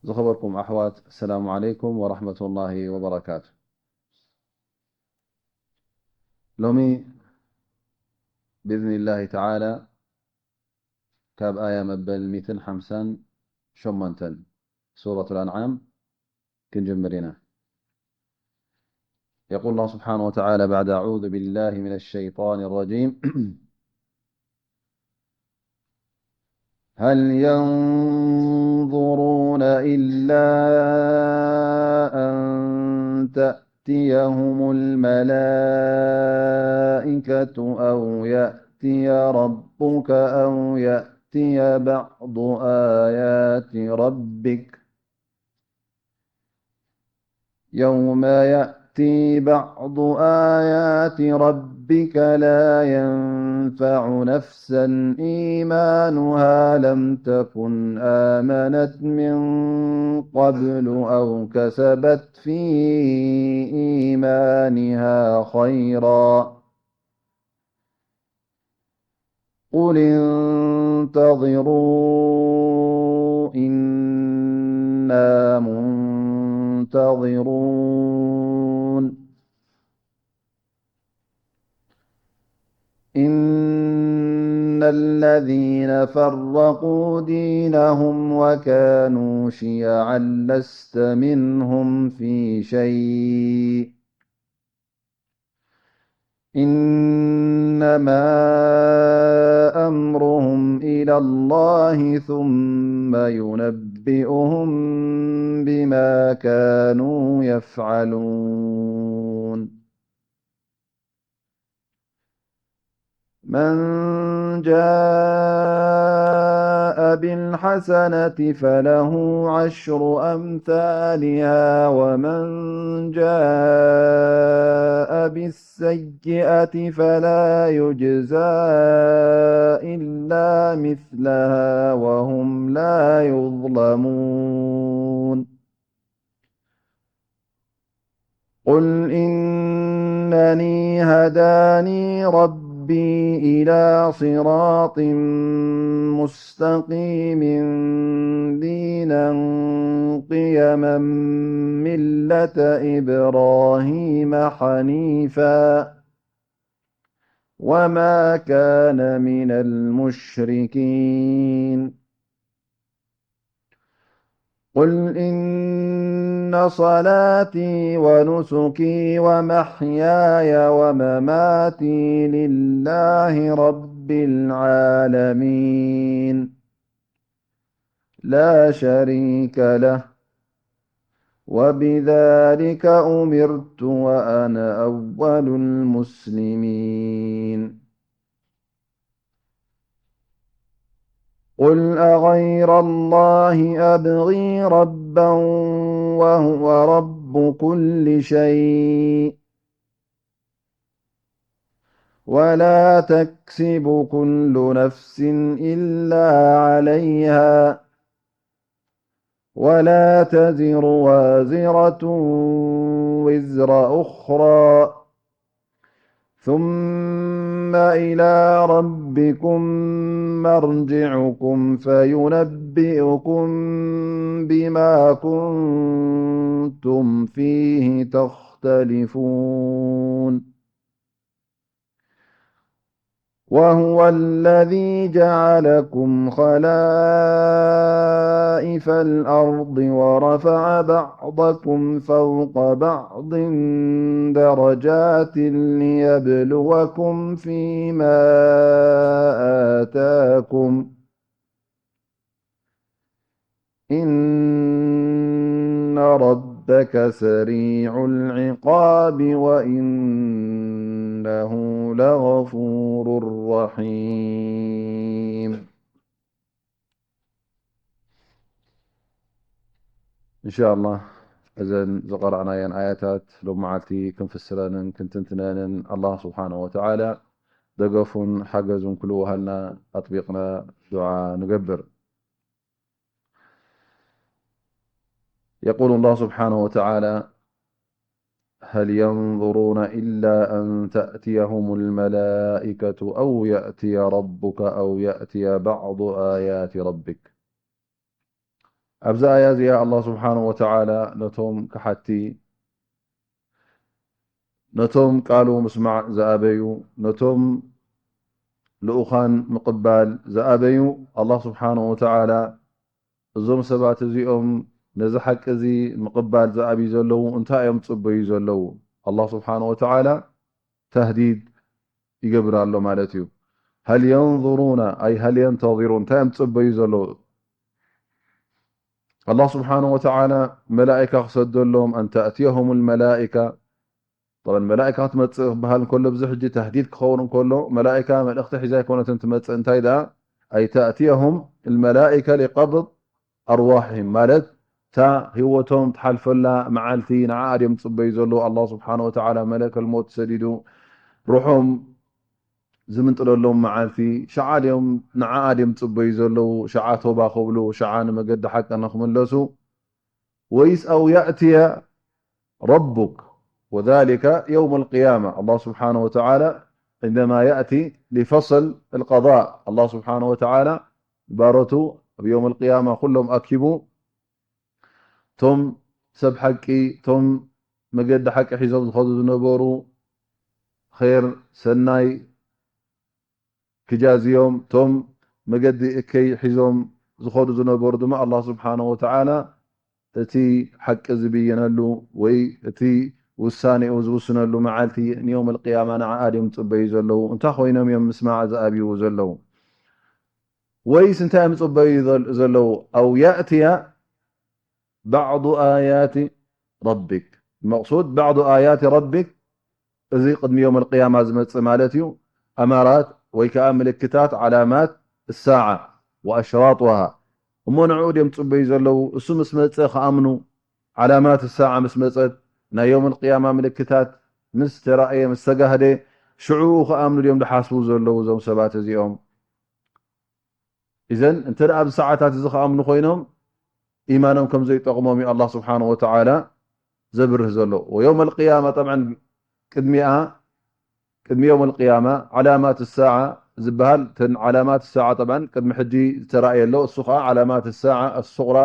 ዝኸበርኩም ኣሕዋት፣ ሰላሙ ዓለይኩም ወራሕመቱላሂ ወበረካቱ። ሎሚ ብኢዝኒላሂ ተዓላ ካብ ኣያ መበል ሚእትን ሓምሳን ሸሞንተን ሱረቱል ኣንዓም ክንጅምር ኢና። يقول الله سبحانه وتعالى بعد أعوذ بالله من الشيطان الرجيم: هل ينظرون إلا أن تأتيهم الملائكة أو يأتي ربك أو يأتي بعض آيات ربك، يوم يأتي بعض آيات ربك لا ينفع نفسا إيمانها لم تكن آمنت من قبل أو كسبت في إيمانها خيرا، قل انتظروا إنا منتظرون. إن الذين فرقوا دينهم وكانوا شيعا لست منهم في شيء إنما أمرهم إلى الله ثم ينبئهم بما كانوا يفعلون. من جاء بالحسنة فله عشر أمثالها ومن جاء بالسيئة فلا يجزى إلا مثلها وهم لا يظلمون. قل إنني هداني ربي إلى صراط مستقيم دينا قيما ملة إبراهيم حنيفا وما كان من المشركين. قل إن صلاتي ونسكي ومحياي ومماتي لله رب العالمين لا شريك له وبذلك أمرت وأنا أول المسلمين. قل أغير الله أبغي ربا وهو رب كل شيء ولا تكسب كل نفس إلا عليها ولا تزر وازرة وزر أخرى ثم إلى ربكم مرجعكم فينبئكم بما كنتم فيه تختلفون. وهو الذي جعلكم خلائف الأرض ورفع بعضكم فوق بعض درجات ليبلوكم فيما آتاكم إن ربك سريع العقاب وإنه لغفور رحيم. إن شاء الله እዘን ዝቐረእናየን ኣያታት ሎም መዓልቲ ክንፍስረንን ክንትንትነንን ኣላህ ስብሓንሁ ወተዓላ ደገፉን ሓገዙን ክልውሃልና ኣጥቢቕና ዱዓ ንገብር። يقول الله سبحانه وتعالى: هل ينظرون إلا أن تأتيهم الملائكة أو يأتي ربك أو يأتي بعض آيات ربك. ኣብዛ ኣያ እዚኣ ኣላህ ስብሓንሁ ወተዓላ ነቶም ከሓቲ፣ ነቶም ቃሉ ምስማዕ ዝኣበዩ፣ ነቶም ልኡኻን ምቕባል ዝኣበዩ፣ ኣላህ ስብሓንሁ ወተዓላ እዞም ሰባት እዚኦም ነዚ ሓቂ እዚ ምቕባል ዝኣብዩ ዘለዉ እንታይ እዮም ዝጽበዩ ዘለዉ? ኣላህ ስብሓንሁ ወተዓላ ተህዲድ ይገብር ኣሎ ማለት እዩ። هل ينظرون أي هل ينتظرون እንታይ እዮም ዝጽበዩ ዘለዉ? ኣላህ ስብሓንሁ ወተዓላ መላኢካ ክሰደሎም፣ أن تأتيهم الملائكة طبعا መላኢካ ክትመጽእ ክበሃል እንከሎ፣ ብዚ ሕጂ ተህዲድ ክኸውን እንከሎ፣ መላኢካ መልእኽቲ ሒዛ ኣይኮነትን ትመጽእ። እንታይ ደኣ? أي تأتيهم الملائكة لقبض أرواحهم ማለት እታ ህይወቶም ትሓልፈላ መዓልቲ ንዓኣ ድዮም ዝጽበዩ ዘለዉ። ኣላህ ስብሓንሁ ወተዓላ መለከል ሞት ሰዲዱ ሩሖም ዝምንጥለሎም መዓልቲ ሽዓ ድዮም፣ ንዓኣ ድዮም ዝጽበዩ ዘለዉ። ሽዓ ቶባ ክብሉ፣ ሽዓ ንመገዲ ሓቂ ንኽምለሱ። ወይስ أو يأتي ربك وذلك يوم القيامة الله سبحانه وتعالى عندما يأتي لفصل القضاء الله سبحانه وتعالى ባሮቱ ኣብ የውም ኣልቅያማ ኩሎም ኣኪቡ ቶም ሰብ ሓቂ ቶም መገዲ ሓቂ ሒዞም ዝኸዱ ዝነበሩ ኸይር ሰናይ ክጃዝዮም፣ ቶም መገዲ እከይ ሒዞም ዝኸዱ ዝነበሩ ድማ ኣላህ ስብሓነሁ ወተዓላ እቲ ሓቂ ዝብይነሉ ወይ እቲ ውሳኔኡ ዝውስነሉ መዓልቲ ንየውም ኣልቅያማ ንዓኣ ድዮም ዝጽበዩ ዘለዉ? እንታይ ኮይኖም እዮም ምስማዕ ዝኣብዩ ዘለዉ? ወይስ እንታይ እዮም ዝጽበዩ ዘል-፣ ዘለዉ? ኣው ያእትያ ባዕዱ ኣያት ረቢክ። መቕሱድ ባዕዱ ኣያት ረቢክ፣ እዚ ቅድሚ የውም ኣልቅያማ ዝመጽእ ማለት እዩ። ኣማራት ወይ ከኣ ምልክታት፣ ዓላማት፣ ሳዓ ወኣሽራጡሃ። እሞ ንዕኡ ድዮም ዝጽበዩ ዘለዉ? እሱ ምስ መጸ ክኣምኑ፣ ዓላማት ሳዓ ምስ መጸት፣ ናይ የውም ኣልቅያማ ምልክታት ምስ ተራእየ፣ ምስ ተጋህደ፣ ሽዑ ክኣምኑ ድዮም ዝሓስቡ ዘለዉ እዞም ሰባት እዚኦም? ኢዘን እንተ ደኣ ኣብዚ ሰዓታት እዚ ክኣምኑ ኮይኖም፣ ኢማኖም ከም ዘይጠቕሞም እዩ ኣላህ ስብሓነሁ ወተዓላ ዘብርህ ዘሎ። ወየውም ኣልቅያማ፣ ጠብዓን ቅድሚኣ፣ ቅድሚ የውም ኣልቅያማ፣ ዓላማት ሳዓ ዝበሃል፣ እተን ዓላማት ሳዓ፣ ጠብዓን ቅድሚ ሕጂ ዝተራእየ ኣሎ፣ እሱ ኸዓ ዓላማት ሳዓ ኣሱቕራ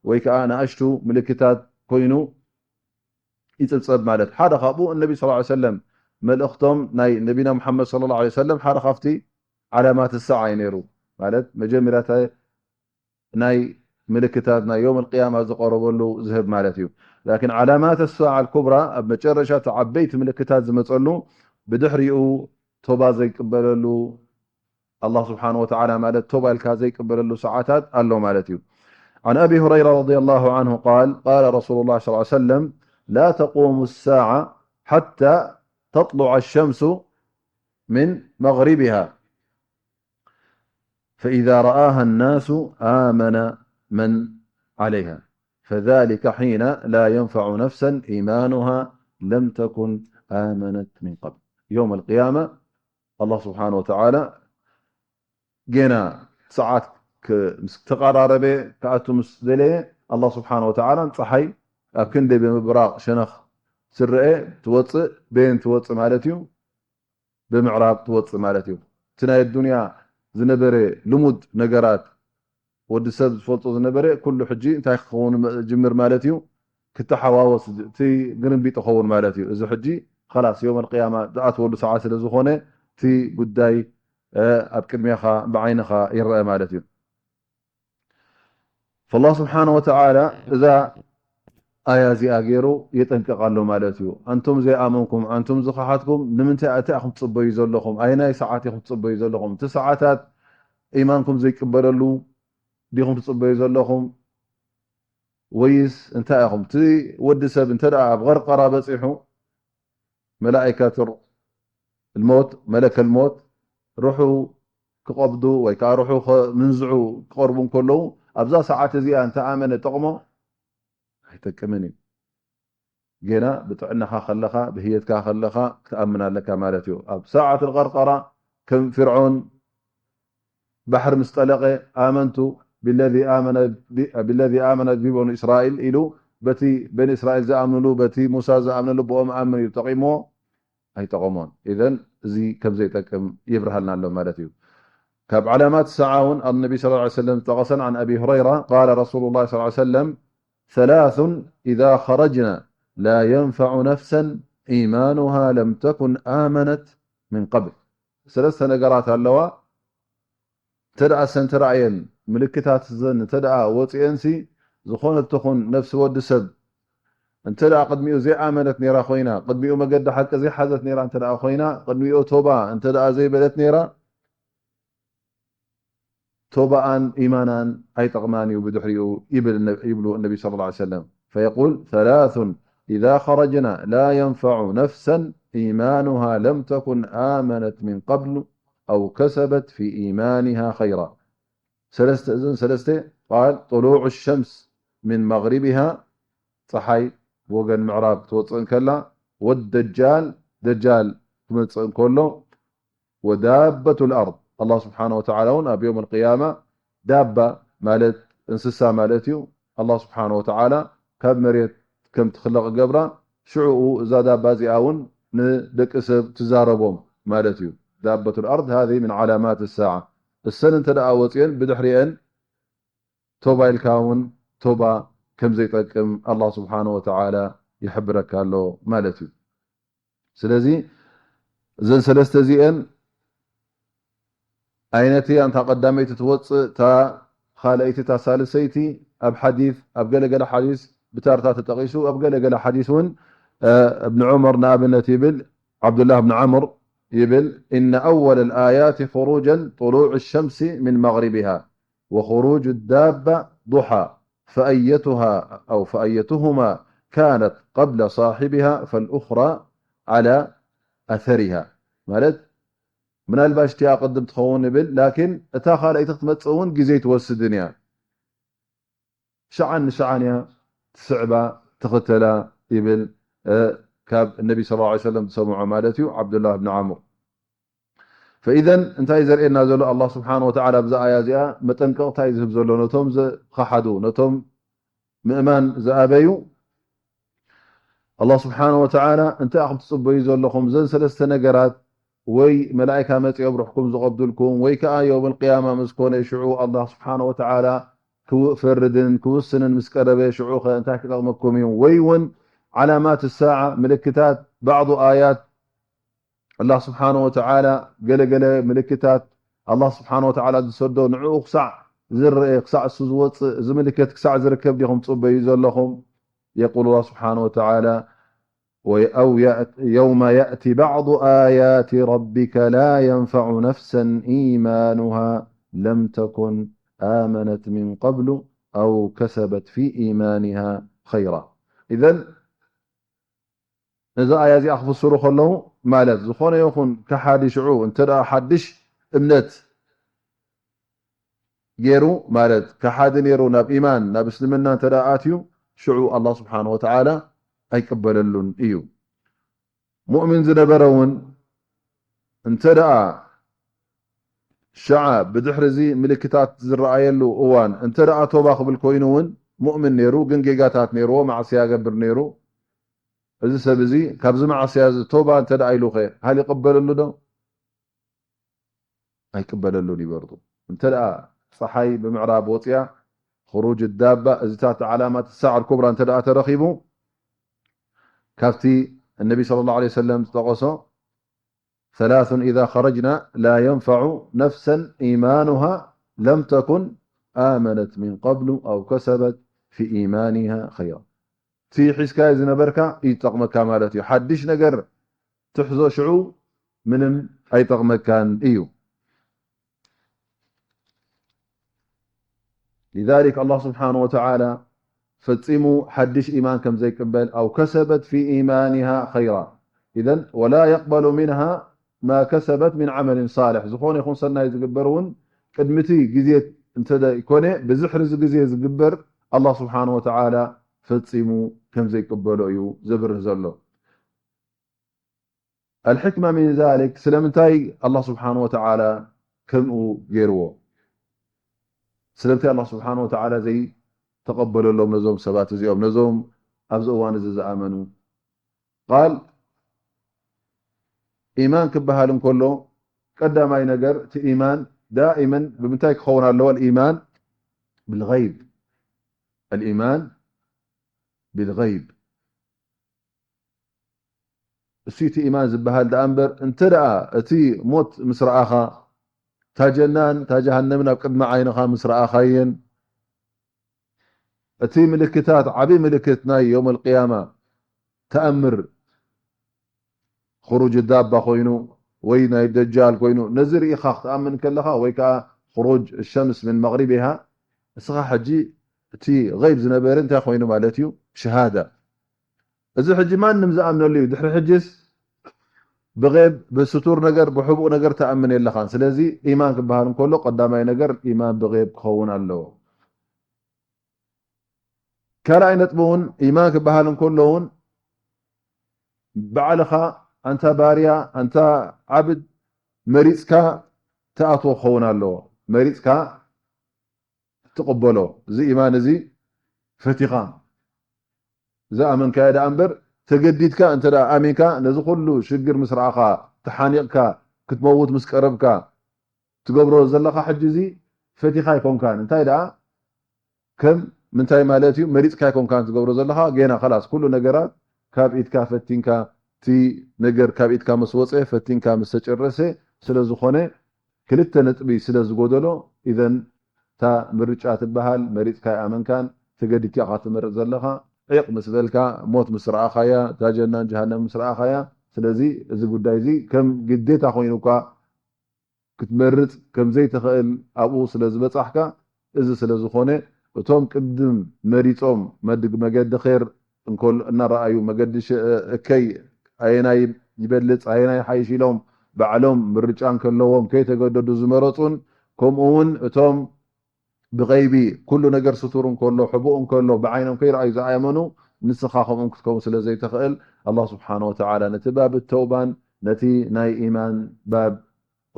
ወይ ከኣ ንኣሽቱ ምልክታት ኮይኑ ይጽብጸብ ማለት። ሓደ ካብኡ እነቢ ሰለላሁ ዐለይሂ ወሰለም መልእኽቶም፣ ናይ ነቢና ሙሓመድ ሰለላሁ ዐለይሂ ወሰለም ሓደ ካብቲ ዓላማት ሳዓ እዩ ነይሩ። ማለት መጀመርያ ናይ ምልክታት ናይ የውም ኣልቅያማ ዝቐረበሉ ዝህብ ማለት እዩ። ላኪን ዓላማት ሳዓ ኣልኩብራ፣ ኣብ መጨረሻ እቲ ዓበይቲ ምልክታት ዝመጸሉ፣ ብድሕሪኡ ቶባ ዘይቅበለሉ፣ ኣላህ ስብሓነሁ ወተዓላ ማለት ቶባ ኢልካ ዘይቅበለሉ ሰዓታት ኣሎ ማለት እዩ። عن أبي هريرة رضي الله عنه قال قال رسول الله صلى الله عليه وسلم لا تقوم الساعة حتى تطلع الشمس من مغربها فإذا رآها الناس آمن من عليها فذلك حين لا ينفع نفسا إيمانها لم تكن آمنت من قبل. يوم القيامة ኣላህ ስብሓነሁ ወተዓላ ጌና ሰዓት ክ-፣ ምስ ተቐራረበ፣ ክኣቱ ምስ ደለየ፣ ኣላህ ስብሓነሁ ወተዓላ ንፀሓይ ኣብ ክንዲ ብምብራቕ ሸነኽ ትረአ፣ ትወፅእ፣ በየን ትወፅእ ማለት እዩ? ብምዕራብ ትወፅእ ማለት እዩ። እቲ ናይ ኣዱንያ ዝነበረ ልሙድ ነገራት ወዲ ሰብ ዝፈልጦ ዝነበረ ኩሉ ሕጂ እንታይ ክኸውን ም-፣ ጅምር ማለት እዩ? ክተሓዋወስ፣ እቲ ግርምቢጥ ይኸውን ማለት እዩ። እዚ ሕጂ ኸላስ የውም ኣልቅያማ ዝኣትወሉ ሰዓት ስለ ዝኾነ እቲ ጉዳይ፣ እ፣ ኣብ ቅድሜኻ ብዓይንኻ ይረአ ማለት እዩ። ፈላህ ስብሓነ ወተዓላ እዛ ኣያ እዚኣ ገይሩ የጠንቅቕ ኣሎ ማለት እዩ። ኣንቱም ዘይኣመንኩም፣ ኣንቱም ዝኸሓድኩም፣ ንምንታይ፣ እንታይ ኢኹም ትጽበዩ ዘለኹም? ኣየናይ ሰዓት ኢኹም ትጽበዩ ዘለኹም? እቲ ሰዓታት ኢማንኩም ዘይቅበለሉ ዲኹም ትጽበዩ ዘለኹም? ወይስ እንታይ ኢኹም? እቲ ወዲ ሰብ እንተ ደኣ ኣብ ቐርቐራ በጺሑ፣ መላኢከት ሞት፣ መለከል ሞት፣ ሩሑ ክቐብዱ ወይ ከኣ ሩሑ ኸ-፣ ምንዝዑ ክቐርቡ እንከለዉ፣ ኣብዛ ሰዓት እዚኣ እንተ ኣመነ ጠቕሞ? ኣይጠቅምን እዩ። ጌና ብጥዕናኻ ከለኻ፣ ብህየትካ ከለኻ ክትኣምን ኣለካ ማለት እዩ። ኣብ ሰዓት ቐርቐራ ከም ፍርዖን ባሕሪ ምስ ጠለቐ፣ "ኣመንቱ ቢለዚ ኣመነ ቢ-፣ ቢለዚ ኣመነ ቢበኑ እስራኤል" ኢሉ፣ በቲ በኒ እስራኤል ዝኣምንሉ፣ በቲ ሙሳ ዝኣምንሉ፣ ብኦም ኣምን ኢሉ ጠቒምዎ? ኣይጠቐሞን። ኢዘን እዚ ከም ዘይጠቅም የብርሃልና ኣሎ ማለት እዩ። ካብ ዓላማት ሰዓ እውን ኣነቢ صلى الله عليه وسلم ዝጠቐሰን عن أبي هريرة قال رسول الله صلى الله عليه وسلم ثلاث إذا خرجن لا ينفع نفسا إيمانها لم تكن آمنت من قبل ሰለስተ ነገራት ኣለዋ እንተ ደኣ ሰን ተራእየን ምልክታት ዘን እንተ ደኣ ወፅኤንሲ ዝኾነት ትኹን ነፍሲ ወዲ ሰብ እንተ ደኣ ቅድሚኡ ዘይኣመነት ነይራ ኮይና ቅድሚኡ መገዲ ሓቂ ዘይሓዘት ነይራ እንተ ደኣ ኮይና ቅድሚኡ ቶባ እንተ ደኣ ዘይበለት ነይራ ቶባኣን ኢማናን ኣይጠቕማን እዩ ብድሕሪኡ ይብል ይብሉ ነቢ صلى الله عليه وسلم فيقول ثلاث إذا خرجن لا ينفع نفسا إيمانها لم تكن آمنت من قبل أو كسبت في إيمانها خيرا ሰለስተ እዘን ሰለስተ قال طلوع الشمس من مغربها ፀሓይ ወገን ምዕራብ ክትወፅእ እንከላ والدجال ደጃል ክመፅእ እንከሎ ودابة الأرض الله سبحانه وتعالى እውን ኣብ يوم القيامة ዳባ ማለት እንስሳ ማለት እዩ الله سبحانه وتعالى ካብ መሬት ከም ትኽለቕ ገብራ ሽዑኡ እዛ ዳባ እዚኣ እውን ንደቂ ሰብ ትዛረቦም ማለት እዩ دابة الأرض هذه من علامات الساعة እሰን እንተ ደኣ ወፅኤን ብድሕሪአን ቶባ ኢልካ እውን ቶባ ከም ዘይጠቅም الله سبحانه وتعالى ይሕብረካ ኣሎ ማለት እዩ ስለዚ እዘን ሰለስተ እዚአን ኣይነቲ ኣንታ ቀዳመይቲ ትወፅእ እታ ካልኣይቲ እታ ሳልሰይቲ ኣብ ሓዲስ ኣብ ገለገለ ሓዲስ ብታርታ ተጠቂሱ ኣብ ገለገለ ሓዲስ እውን እብን ዑመር ንኣብነት ይብል ዓብዱላህ ብን ዓምር ይብል إن أول الآيات خروجا طلوع الشمس من مغربها وخروج الدابة ضحى فأيتها أو فأيتهما كانت قبل صاحبها فالأخرى على أثرها ማለት ምናልባሽ እቲኣ ቅድም ትኸውን ይብል ላኪን እታ ካልኣይቲ ክትመፅእ እውን ግዜ ትወስድን እያ ሸዓን ንሸዓን እያ ትስዕባ ትኽተላ ይብል ካብ ነቢ صلى الله عليه وسلم ዝሰምዖ ማለት እዩ ዓብዱላህ ብን ዓምር فإذا እንታይ ዘርእየና ዘሎ الله سبحانه وتعالى ብዛ ኣያ እዚኣ መጠንቀቕታ እዩ ዝህብ ዘሎ ነቶም ዝኸሓዱ ነቶም ምእማን ዝኣበዩ الله سبحانه وتعالى እንታይ ኢኹም ትፅበዩ ዘለኹም እዘን ሰለስተ ነገራት ወይ መላእካ መፂኦም ሩሕኩም ዝቐብዱልኩም ወይ ከዓ يوم القيامة ምስ ኮነ ሽዑ الله سبحانه وتعالى ክፈርድን ክውስንን ምስ ቀረበ ሽዑ ከ እንታይ ክጠቕመኩም እዩ ወይ እውን علامات الساعة ምልክታት بعض آيات الله سبحانه وتعالى ገለገለ ምልክታት الله سبحانه وتعالى ዝሰዶ ንዕኡ ክሳዕ ዝረአ ክሳዕ እሱ ዝወፅእ እዚ ምልክት ክሳዕ ዝርከብ ዲኹም ትፅበዩ ዘለኹም يقول الله سبحانه وتعالى أو يوم يأتي بعض آيات ربك لا ينفع نفسا إيمانها لم تكن آمنت من قبل أو كسبت في إيمانها خيرا إذن ነዚ ኣያ እዚኣ ክፍስሩ ከለዉ ማለት ዝኾነ ይኹን ከሓዲ ሽዑ እንተ ደኣ ሓድሽ እምነት ገይሩ ማለት ከሓዲ ነይሩ ናብ ኢማን ናብ እስልምና እንተ ደኣ ኣትዩ ሽዑ ኣላህ ስብሓን ወተዓላ ኣይቅበለሉን እዩ። ሙእሚን ዝነበረ እውን እንተ ደኣ ሸዓ ብድሕሪ እዚ ምልክታት ዝረኣየሉ እዋን እንተ ደኣ ቶባ ክብል ኮይኑ እውን ሙእምን ነይሩ ግን ጌጋታት ነይርዎ ማዕስያ ገብር ነይሩ እዚ ሰብ እዚ ካብዚ ማዕስያ እዚ ቶባ እንተ ደኣ ኢሉኸ ሃል ይቕበለሉ ዶ? ኣይቅበለሉን ይበርዱ። እንተ ደኣ ፀሓይ ብምዕራብ ወፅያ፣ ኹሩጅ ዳባ፣ እዚታት ዓላማት ሳዕ ኩብራ እንተ ደኣ ተረኺቡ፣ ካብቲ እነቢ ሰለላሁ ዐለይሂ ወሰለም ዝጠቐሶ፣ ثلاث إذا خرجن لا ينفع نفسا إيمانها لم تكن آمنت من قبل أو كسبت في إيمانها خيرا። እቲ ሒዝካዮ ዝነበርካ እዩ ዝጠቕመካ ማለት እዩ። ሓድሽ ነገር ትሕዞ ሽዑ ምንም ኣይጠቕመካን እዩ። لذلك الله سبحانه وتعالى ፈጺሙ ሓድሽ ኢማን ከም ዘይቅበል أو كسبت في إيمانها خيرا إذن ولا يقبل منها ما كسبت من عمل صالح ዝኾነ ይኹን ሰናይ ዝግበር እውን ቅድሚ እቲ ግዜ እንተ ዘይኮነ ብዝሕሪ እዚ ግዜ ዝግበር ኣላህ ስብሓን ወተዓላ ፈጺሙ ከም ዘይቅበሎ እዩ ዘብርህ ዘሎ። الحكمة من ذلك ስለምንታይ ኣላህ ስብሓን ወተዓላ ከምኡ ገይርዎ? ስለምንታይ ኣላህ ስብሓን ወተዓላ ዘይተቐበለሎም ነዞም ሰባት እዚኦም ነዞም ኣብዚ እዋን እዚ ዝኣመኑ? ቃል ኢማን ክበሃል እንከሎ ቀዳማይ ነገር እቲ ኢማን ዳኢመን ብምንታይ ክኸውን ኣለዎ? الإيمان بالغيب. الإيمان بالغيب. እሱ እቲ ኢማን ዝበሃል ደኣ እምበር፣ እንተ ደኣ እቲ ሞት ምስ ረኣኻ፣ እታ ጀናን እታ ጀሃነምን ኣብ ቅድሚ ዓይንኻ ምስ ረኣኻየን፣ እቲ ምልክታት፣ ዓቢ ምልክት ናይ የውመል ቅያማ ተኣምር፣ ኹሩጅ ዳባ ኮይኑ ወይ ናይ ደጃል ኮይኑ፣ ነዚ ርኢኻ ክትኣምን ከለኻ፣ ወይ ከኣ ኹሩጅ ሸምስ ምን መቕሪቢሃ፣ እስኻ ሕጂ እቲ ገይብ ዝነበረ እንታይ ኮይኑ ማለት እዩ? ሸሃዳ። እዚ ሕጂ ማንም ዝኣምነሉ እዩ። ድሕሪ ሕጅስ ብገይብ፣ ብስቱር ነገር፣ ብሕቡእ ነገር ትኣምን የለኻን። ስለዚ ኢማን ክበሃል እንከሎ ቀዳማይ ነገር ኢማን ብገይብ ክኸውን ኣለዎ። ካልኣይ ነጥቢ እውን ኢማን ክበሃል እንከሎ እውን ባዕልኻ ኣንታ ባርያ፣ ኣንታ ዓብድ መሪጽካ ትኣትዎ ክኸውን ኣለዎ። መሪጽካ ትቕበሎ። እዚ ኢማን እዚ ፈቲኻ ዝኣመንካዮ ደኣ እምበር፣ ተገዲድካ እንተ ደኣ ኣሚንካ፣ ነዚ ኩሉ ሽግር ምስ ረኣኻ፣ ተሓኒቕካ፣ ክትመውት ምስ ቀረብካ፣ ትገብሮ ዘለኻ ሕጂ እዚ ፈቲኻ ኣይኮንካን። እንታይ ደኣ ከም ምንታይ ማለት እዩ? መሪጽካ ኣይኮንካን ትገብሮ ዘለኻ። ጌና ኸላስ ኩሉ ነገራት ካብ ኢድካ ፈቲንካ፣ እቲ ነገር ካብ ኢድካ ምስ ወጸ፣ ፈቲንካ ምስ ተጨረሰ ስለ ዝኾነ፣ ክልተ ነጥቢ ስለ ዝጎደሎ፣ ኢዘን እታ ምርጫ ትበሃል መሪጽካ ኣይኣመንካን፣ ተገዲድካ ኢኻ ትመርጽ ዘለኻ። ዒቕ ምስ በልካ፣ ሞት ምስ ረኣኻያ፣ እታ ጀናን ጀሃነም ምስ ረኣኻያ፣ ስለዚ እዚ ጉዳይ እዚ ከም ግዴታ ኮይኑ እኳ ክትመርጽ ከም ዘይትኽእል ኣብኡ ስለ ዝበጻሕካ፣ እዚ ስለ ዝኾነ፣ እቶም ቅድም መሪጾም መድግ-፣ መገዲ ኼር እንከሎ እናረኣዩ፣ መገዲ ሸ-፣ እከይ ኣየናይ ይበልጽ፣ ኣየናይ ይሓይሽ ኢሎም ባዕሎም ምርጫ እንከለዎም፣ ከይተገደዱ ዝመረጹን፣ ከምኡ እውን እቶም ብገይቢ ኩሉ ነገር ስቱር እንከሎ፣ ሕቡእ እንከሎ፣ ብዓይኖም ከይረኣዩ ዝኣመኑ፣ ንስኻ ከምኦም ክትከውን ስለ ዘይትኽእል፣ ኣላህ ስብሓነ ወተዓላ ነቲ ባብ ተውባን ነቲ ናይ ኢማን ባብ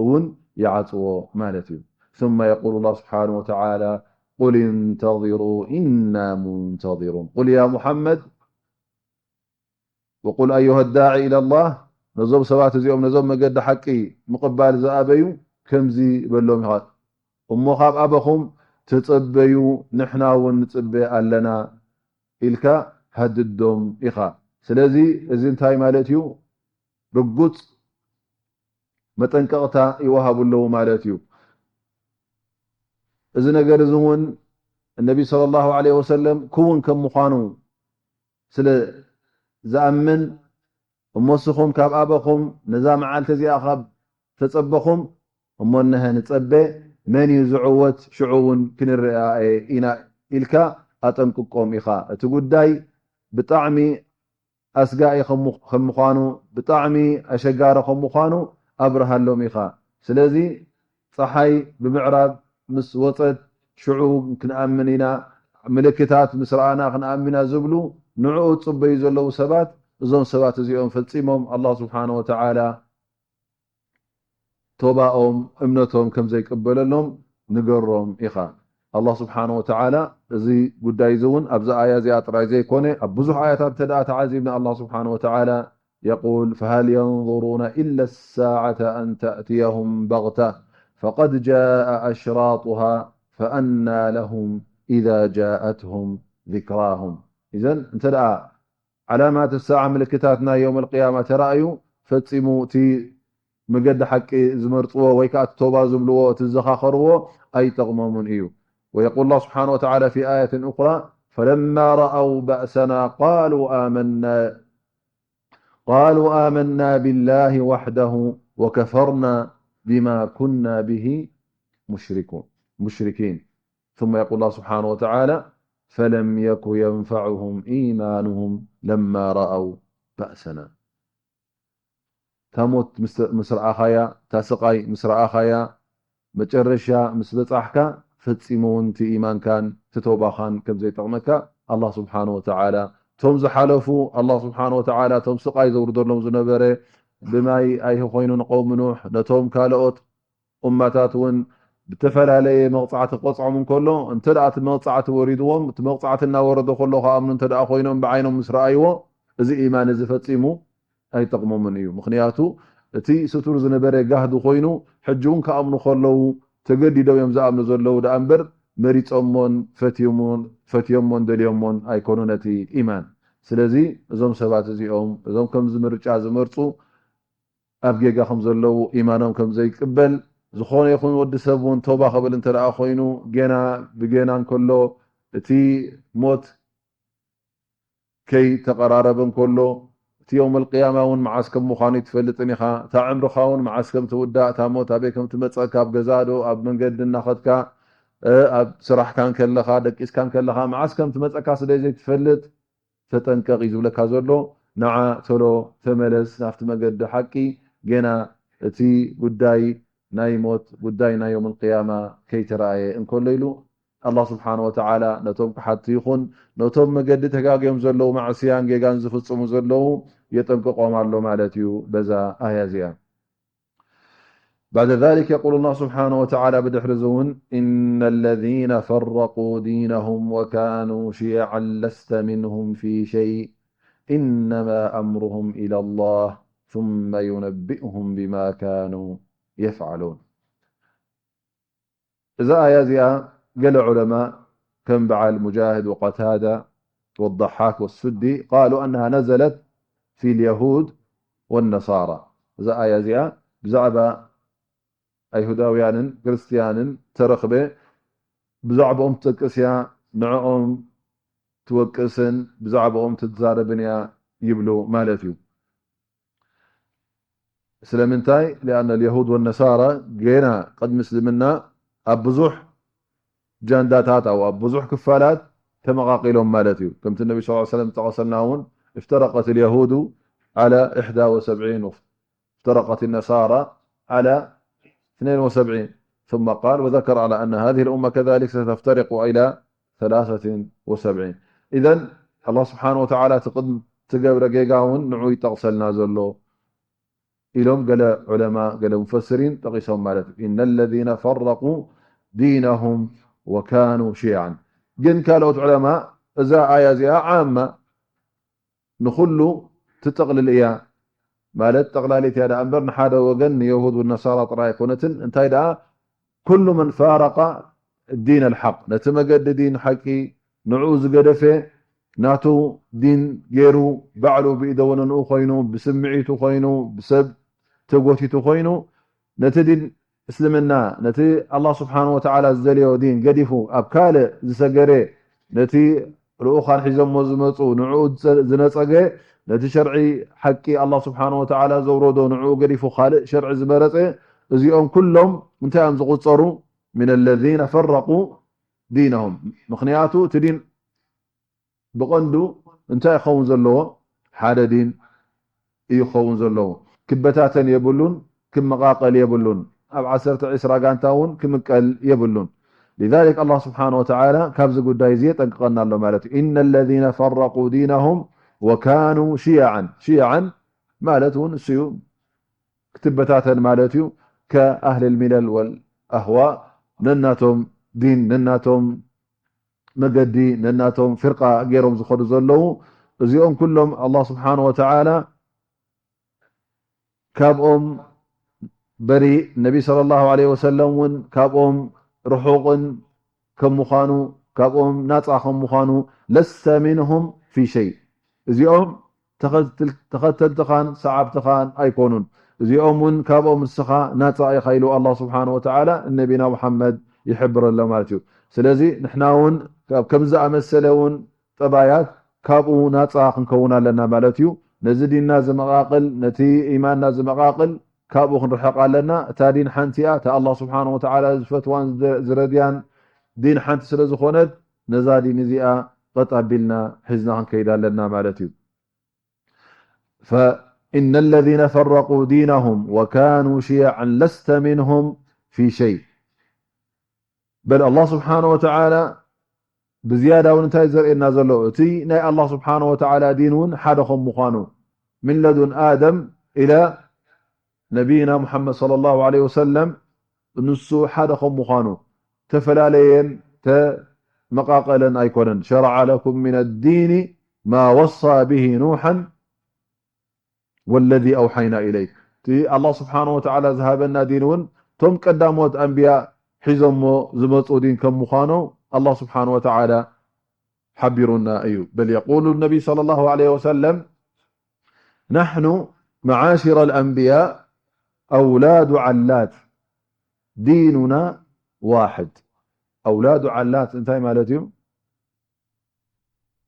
እውን ይዓጽዎ ማለት እዩ። ثم يقول الله سبحانه وتعالى: قل انتظروا إنا منتظرون. قل يا محمد، وقل أيها الداعي إلى الله، ነዞም ሰባት እዚኦም፣ ነዞም መገዲ ሓቂ ምቕባል ዝኣበዩ፣ ከምዚ በሎም ኢኻ። እሞ ካብ ኣበኹም ተጸበዩ፣ ንሕና እውን ንጽበ ኣለና ኢልካ ሃድዶም ኢኻ። ስለዚ እዚ እንታይ ማለት እዩ? ርጉጽ መጠንቀቕታ ይወሃቡ ኣለዉ ማለት እዩ። እዚ ነገር እዚ እውን እነቢ ሰለላሁ ዐለይሂ ወሰለም ክውን ከም ምዃኑ ስለ ዝኣምን፣ እሞ ንስኹም ካብ ኣበኹም ነዛ መዓልቲ እዚኣ ካብ ተጸበኹም፣ እሞ እነሀ ንጸበ፣ መን እዩ ዝዕወት ሽዑ እውን ክንረኣየ ኢና ኢልካ ኣጠንቅቆም ኢኻ። እቲ ጉዳይ ብጣዕሚ ኣስጋኢ ከም ምዃ-፣ ከም ምዃኑ፣ ብጣዕሚ ኣሸጋሪ ከም ምዃኑ ኣብርሃሎም ኢኻ። ስለዚ ጸሓይ ብምዕራብ ምስ ወጸት ሽዑ ክንኣምን ኢና፣ ምልክታት ምስ ረኣና ክንኣምን ኢና ዝብሉ ንዕኡ ዝጽበዩ ዘለዉ ሰባት፣ እዞም ሰባት እዚኦም ፈጺሞም ኣላህ ስብሓነ ወተዓላ ቶባኦም፣ እምነቶም ከም ዘይቅበለሎም ንገሮም ኢኻ። ኣላህ ስብሓነ ወተዓላ እዚ ጉዳይ እዚ እውን ኣብዚ ኣያ እዚኣ ጥራይ ዘይኮነ፣ ኣብ ብዙሕ ኣያታት እንተ ደኣ ተዓዚብና፣ ኣላህ ስብሓነ ወተዓላ يقول: فهل ينظرون إلا الساعة أن تأتيهم بغتة فقد جاء أشراطها فأنى لهم إذا جاءتهم ذكراهم. إذن እንተ ደኣ ዓላማት ሰዓ፣ ምልክታት ናይ የውመል ቅያማ ተራእዩ፣ ፈጺሙ እቲ መገዲ ሓቂ ዝመርጽዎ ወይ ከኣ እቲ ቶባ ዝብልዎ፣ እቲ ዝዘኻኸርዎ ኣይጠቕሞምን እዩ። ويقول الله سبحانه وتعالى في آية أخرى: فلما رأوا بأسنا قالوا آمنا، قالوا آمنا بالله وحده وكفرنا بما كنا به مشركون، مشركين. ثم يقول الله سبحانه وتعالى: فلم يك ينفعهم إيمانهم لما رأوا بأسنا. እታ ሞት ምስ፣ ምስ ረኣኻያ፣ እታ ስቓይ ምስ ረኣኻያ፣ መጨረሻ ምስ በጻሕካ፣ ፈጺሙ እውን እቲ ኢማንካን እቲ ተውባኻን ከም ዘይጠቕመካ ኣላህ ስብሓነ ወተዓላ፣ እቶም ዝሓለፉ ኣላህ ስብሓነ ወተዓላ፣ እቶም ስቓይ ዘውርደሎም ዝነበረ ብማይ ኣይሂ ኮይኑ ንቀውሚ ኑሕ፣ ነቶም ካልኦት ኡማታት እውን ብተፈላለየ መቕጻዕቲ ክቐጽዖም እንከሎ፣ እንተ ደኣ እቲ መቕጻዕቲ ወሪድዎም፣ እቲ መቕጻዕቲ እናወረዶ ከሎ ክኣምኑ እንተ ደኣ ኮይኖም፣ ብዓይኖም ምስ ረኣይዎ፣ እዚ ኢማን እዚ ፈጺሙ ኣይጠቕሞምን እዩ። ምኽንያቱ፣ እቲ ስቱር ዝነበረ ጋህዲ ኮይኑ፣ ሕጂ እውን ክኣምኑ ከለዉ፣ ተገዲዶም እዮም ዝኣምኑ ዘለዉ ደኣ እምበር መሪጾሞን ፈትዮሞን ደልዮሞን ኣይኮኑ ነቲ ኢማን። ስለዚ እዞም ሰባት እዚኦም እዞም ከምዚ ምርጫ ዝመርጹ ኣብ ጌጋ ከም ዘለዉ ኢማኖም ከም ዘይቅበል ዝኾነ ይኹን ወዲ ሰብ እውን ተውባ ክብል እንተ ደኣ ኮይኑ ጌና ብጌና እንከሎ እቲ ሞት ከይተቐራረበ እንከሎ እቲ የውመል ቅያማ እውን መዓስ ከም ምዃኑ ኣይትፈልጥን ኢኻ። እታ ዕምርኻ እውን መዓስ ከም ትውዳእ፣ እታ ሞት ኣበይ ከም ትመጸካ፣ ኣብ ገዛ ዶ ኣብ መንገዲ እናኸድካ ኣብ ስራሕካ እንከለኻ ደቂስካ እንከለኻ መዓስ ከም ትመጸካ ስለ ዘይትፈልጥ ተጠንቀቕ እዩ ዝብለካ ዘሎ። ንዓ ቶሎ ተመለስ ናብቲ መገዲ ሓቂ፣ ጌና እቲ ጉዳይ ናይ ሞት ጉዳይ ናይ የውመል ቅያማ ከይተረኣየ እንከሎ ኢሉ ኣላህ ስብሓነ ወተዓላ ነቶም ክሓድቲ ይኹን ነቶም መገዲ ተጋግዮም ዘለዉ ማዕስያን ጌጋን ዝፍጽሙ ዘለዉ የጠንቅቖም ኣሎ ማለት እዩ በዛ ኣያ እዚኣ። بعد ذلك يقول الله سبحانه وتعالى ብድሕሪ እዚ እውን إن الذين فرقوا دينهم وكانوا شيعا لست منهم في شيء إنما أمرهم إلى الله ثم ينبئهم بما كانوا يفعلون እዛ ኣያ እዚኣ ገለ ዑለማ ከም በዓል ሙጃሂድ ወቀታዳ ወضሓክ ወሱዲ قالوا أنها نزلت في اليهود والنصارى እዛ ኣያ እዚኣ ብዛዕባ ኣይሁዳውያንን ክርስትያንን ተረኽበ ብዛዕባኦም ትጠቅስ እያ ንዕኦም ትወቅስን ብዛዕባኦም ትዛረብን እያ ይብሉ ማለት እዩ ስለምንታይ لأن اليهود والنصارى ጌና ቅድሚ እስልምና ኣብ ብዙሕ ጃንዳታት ኣው ኣብ ብዙሕ ክፋላት ተመቓቒሎም ማለት እዩ ከምቲ ነቢ ስ ሰለም ዝጠቐሰልና እውን افترقت اليهود على إحدى وسبعين وافترقت النصارى على اثنين وسبعين ثم قال وذكر على أن هذه الأمة كذلك ستفترق إلى ثلاثة وسبعين إذن الله سبحانه وتعالى ትቕድም ትገብረ ጌጋ እውን ንዑ ይጠቕሰልና ዘሎ ኢሎም ገለ ዑለማ ገለ ሙፈስሪን ጠቒሶም ማለት እዩ إن الذين فرقوا دينهم وكانوا شيعا ግን ካልኦት ዑለማ እዛ ኣያ እዚኣ ዓማ ንኹሉ ትጠቕልል እያ ማለት ጠቕላሊት እያ ደኣ እምበር ንሓደ ወገን ንየሁድ ወነሳራ ጥራይ ኣይኮነትን እንታይ ደኣ ኩሉ መን ፋረቀ ዲን ኣልሓቅ ነቲ መገዲ ዲን ሓቂ ንዕኡ ዝገደፈ ናቱ ዲን ገይሩ ባዕሉ ብኢደወነንኡ ኮይኑ ብስምዒቱ ኮይኑ ብሰብ ተጎቲቱ ኮይኑ ነቲ ዲን እስልምና ነቲ ኣላህ ስብሓን ወተዓላ ዝደልዮ ዲን ገዲፉ ኣብ ካልእ ዝሰገረ ነቲ ልኡኻን ሒዞሞ ዝመፁ ንዕኡ ዝነፀገ ነቲ ሸርዒ ሓቂ ኣላህ ስብሓን ወተዓላ ዘውረዶ ንዕኡ ገዲፉ ካልእ ሸርዒ ዝመረፀ እዚኦም ኩሎም እንታይ እዮም ዝቑፀሩ من الذين فرقوا دينهم ምኽንያቱ እቲ ዲን ብቐንዱ እንታይ ክኸውን ዘለዎ ሓደ ዲን እዩ ክኸውን ዘለዎ ክበታተን የብሉን ክመቓቐል የብሉን ኣብ ዓሰርተ ዒስራ ጋንታ እውን ክምቀል የብሉን لذلك الله سبحانه وتعالى ካብዚ ጉዳይ እዚ የጠንቅቐና ኣሎ ማለት እዩ إن الذين فرقوا دينهم وكانوا شيعا شيعا ማለት እውን እሱ እዩ ክትበታተን ማለት እዩ كأهل الملل والأهواء ነናቶም ዲን ነናቶም መገዲ ነናቶም ፍርቃ ገይሮም ዝኸዱ ዘለዉ እዚኦም ኩሎም ኣላህ ስብሓን ወተዓላ ካብኦም በሪእ ነቢ صلى الله عليه وسلم እውን ካብኦም ርሑቕን ከም ምዃኑ ካብኦም ናፃ ከም ምዃኑ لست منهم في شيء እዚኦም ተኸተልትኻን ሰዓብትኻን ኣይኮኑን እዚኦም እውን ካብኦም ንስኻ ናፃ ኢኻ ኢሉ ኣላህ ስብሓን ወተዓላ ነቢና ሙሓመድ ይሕብረሎ ማለት እዩ ስለዚ ንሕና እውን ከምዚ ኣመሰለ እውን ጠባያት ካብኡ ናፃ ክንከውን ኣለና ማለት እዩ ነዚ ዲንና ዝመቓቕል ነቲ ኢማንና ዝመቓቕል ካብኡ ክንርሕቕ ኣለና እታ ዲን ሓንቲ እያ እታ ኣላህ ስብሓን ወተዓላ ዝፈትዋን ዝረድያን ዲን ሓንቲ ስለ ዝኾነት ነዛ ዲን እዚኣ ቀጥ ኣቢልና ሒዝና ክንከይድ ኣለና ማለት እዩ فإن الذين فرقوا دينهم وكانوا شيعا لست منهم في شيء بل الله سبحانه وتعالى ብዝያዳ እውን እንታይ ዘርእየና ዘሎ እቲ ናይ ኣላህ ስብሓን ወተዓላ ዲን እውን ሓደ ከም ምዃኑ من لدن آدم إلى نبينا محمد صلى الله عليه وسلم ንሱ ሓደ ከም ምዃኑ ተፈላለየን ተመቓቐለን ኣይኮነን شرع لكم من الدين ما وصى به نوحا والذي أوحينا إليك እቲ ኣላህ ስብሓን ወተዓላ ዝሃበና ዲን እውን ቶም ቀዳሞት ኣንብያ ሒዞሞ ዝመፁ ዲን ከም ምዃኑ ኣላህ ስብሓን ወተዓላ ሓቢሩና እዩ። በል የቁሉ ነቢ ሰለላሁ ዐለይሂ ወሰለም፣ ናሕኑ መዓሽረ ልኣንብያ ኣውላዱ ዓላት ዲኑና ዋሕድ። ኣውላዱ ዓላት እንታይ ማለት እዩ?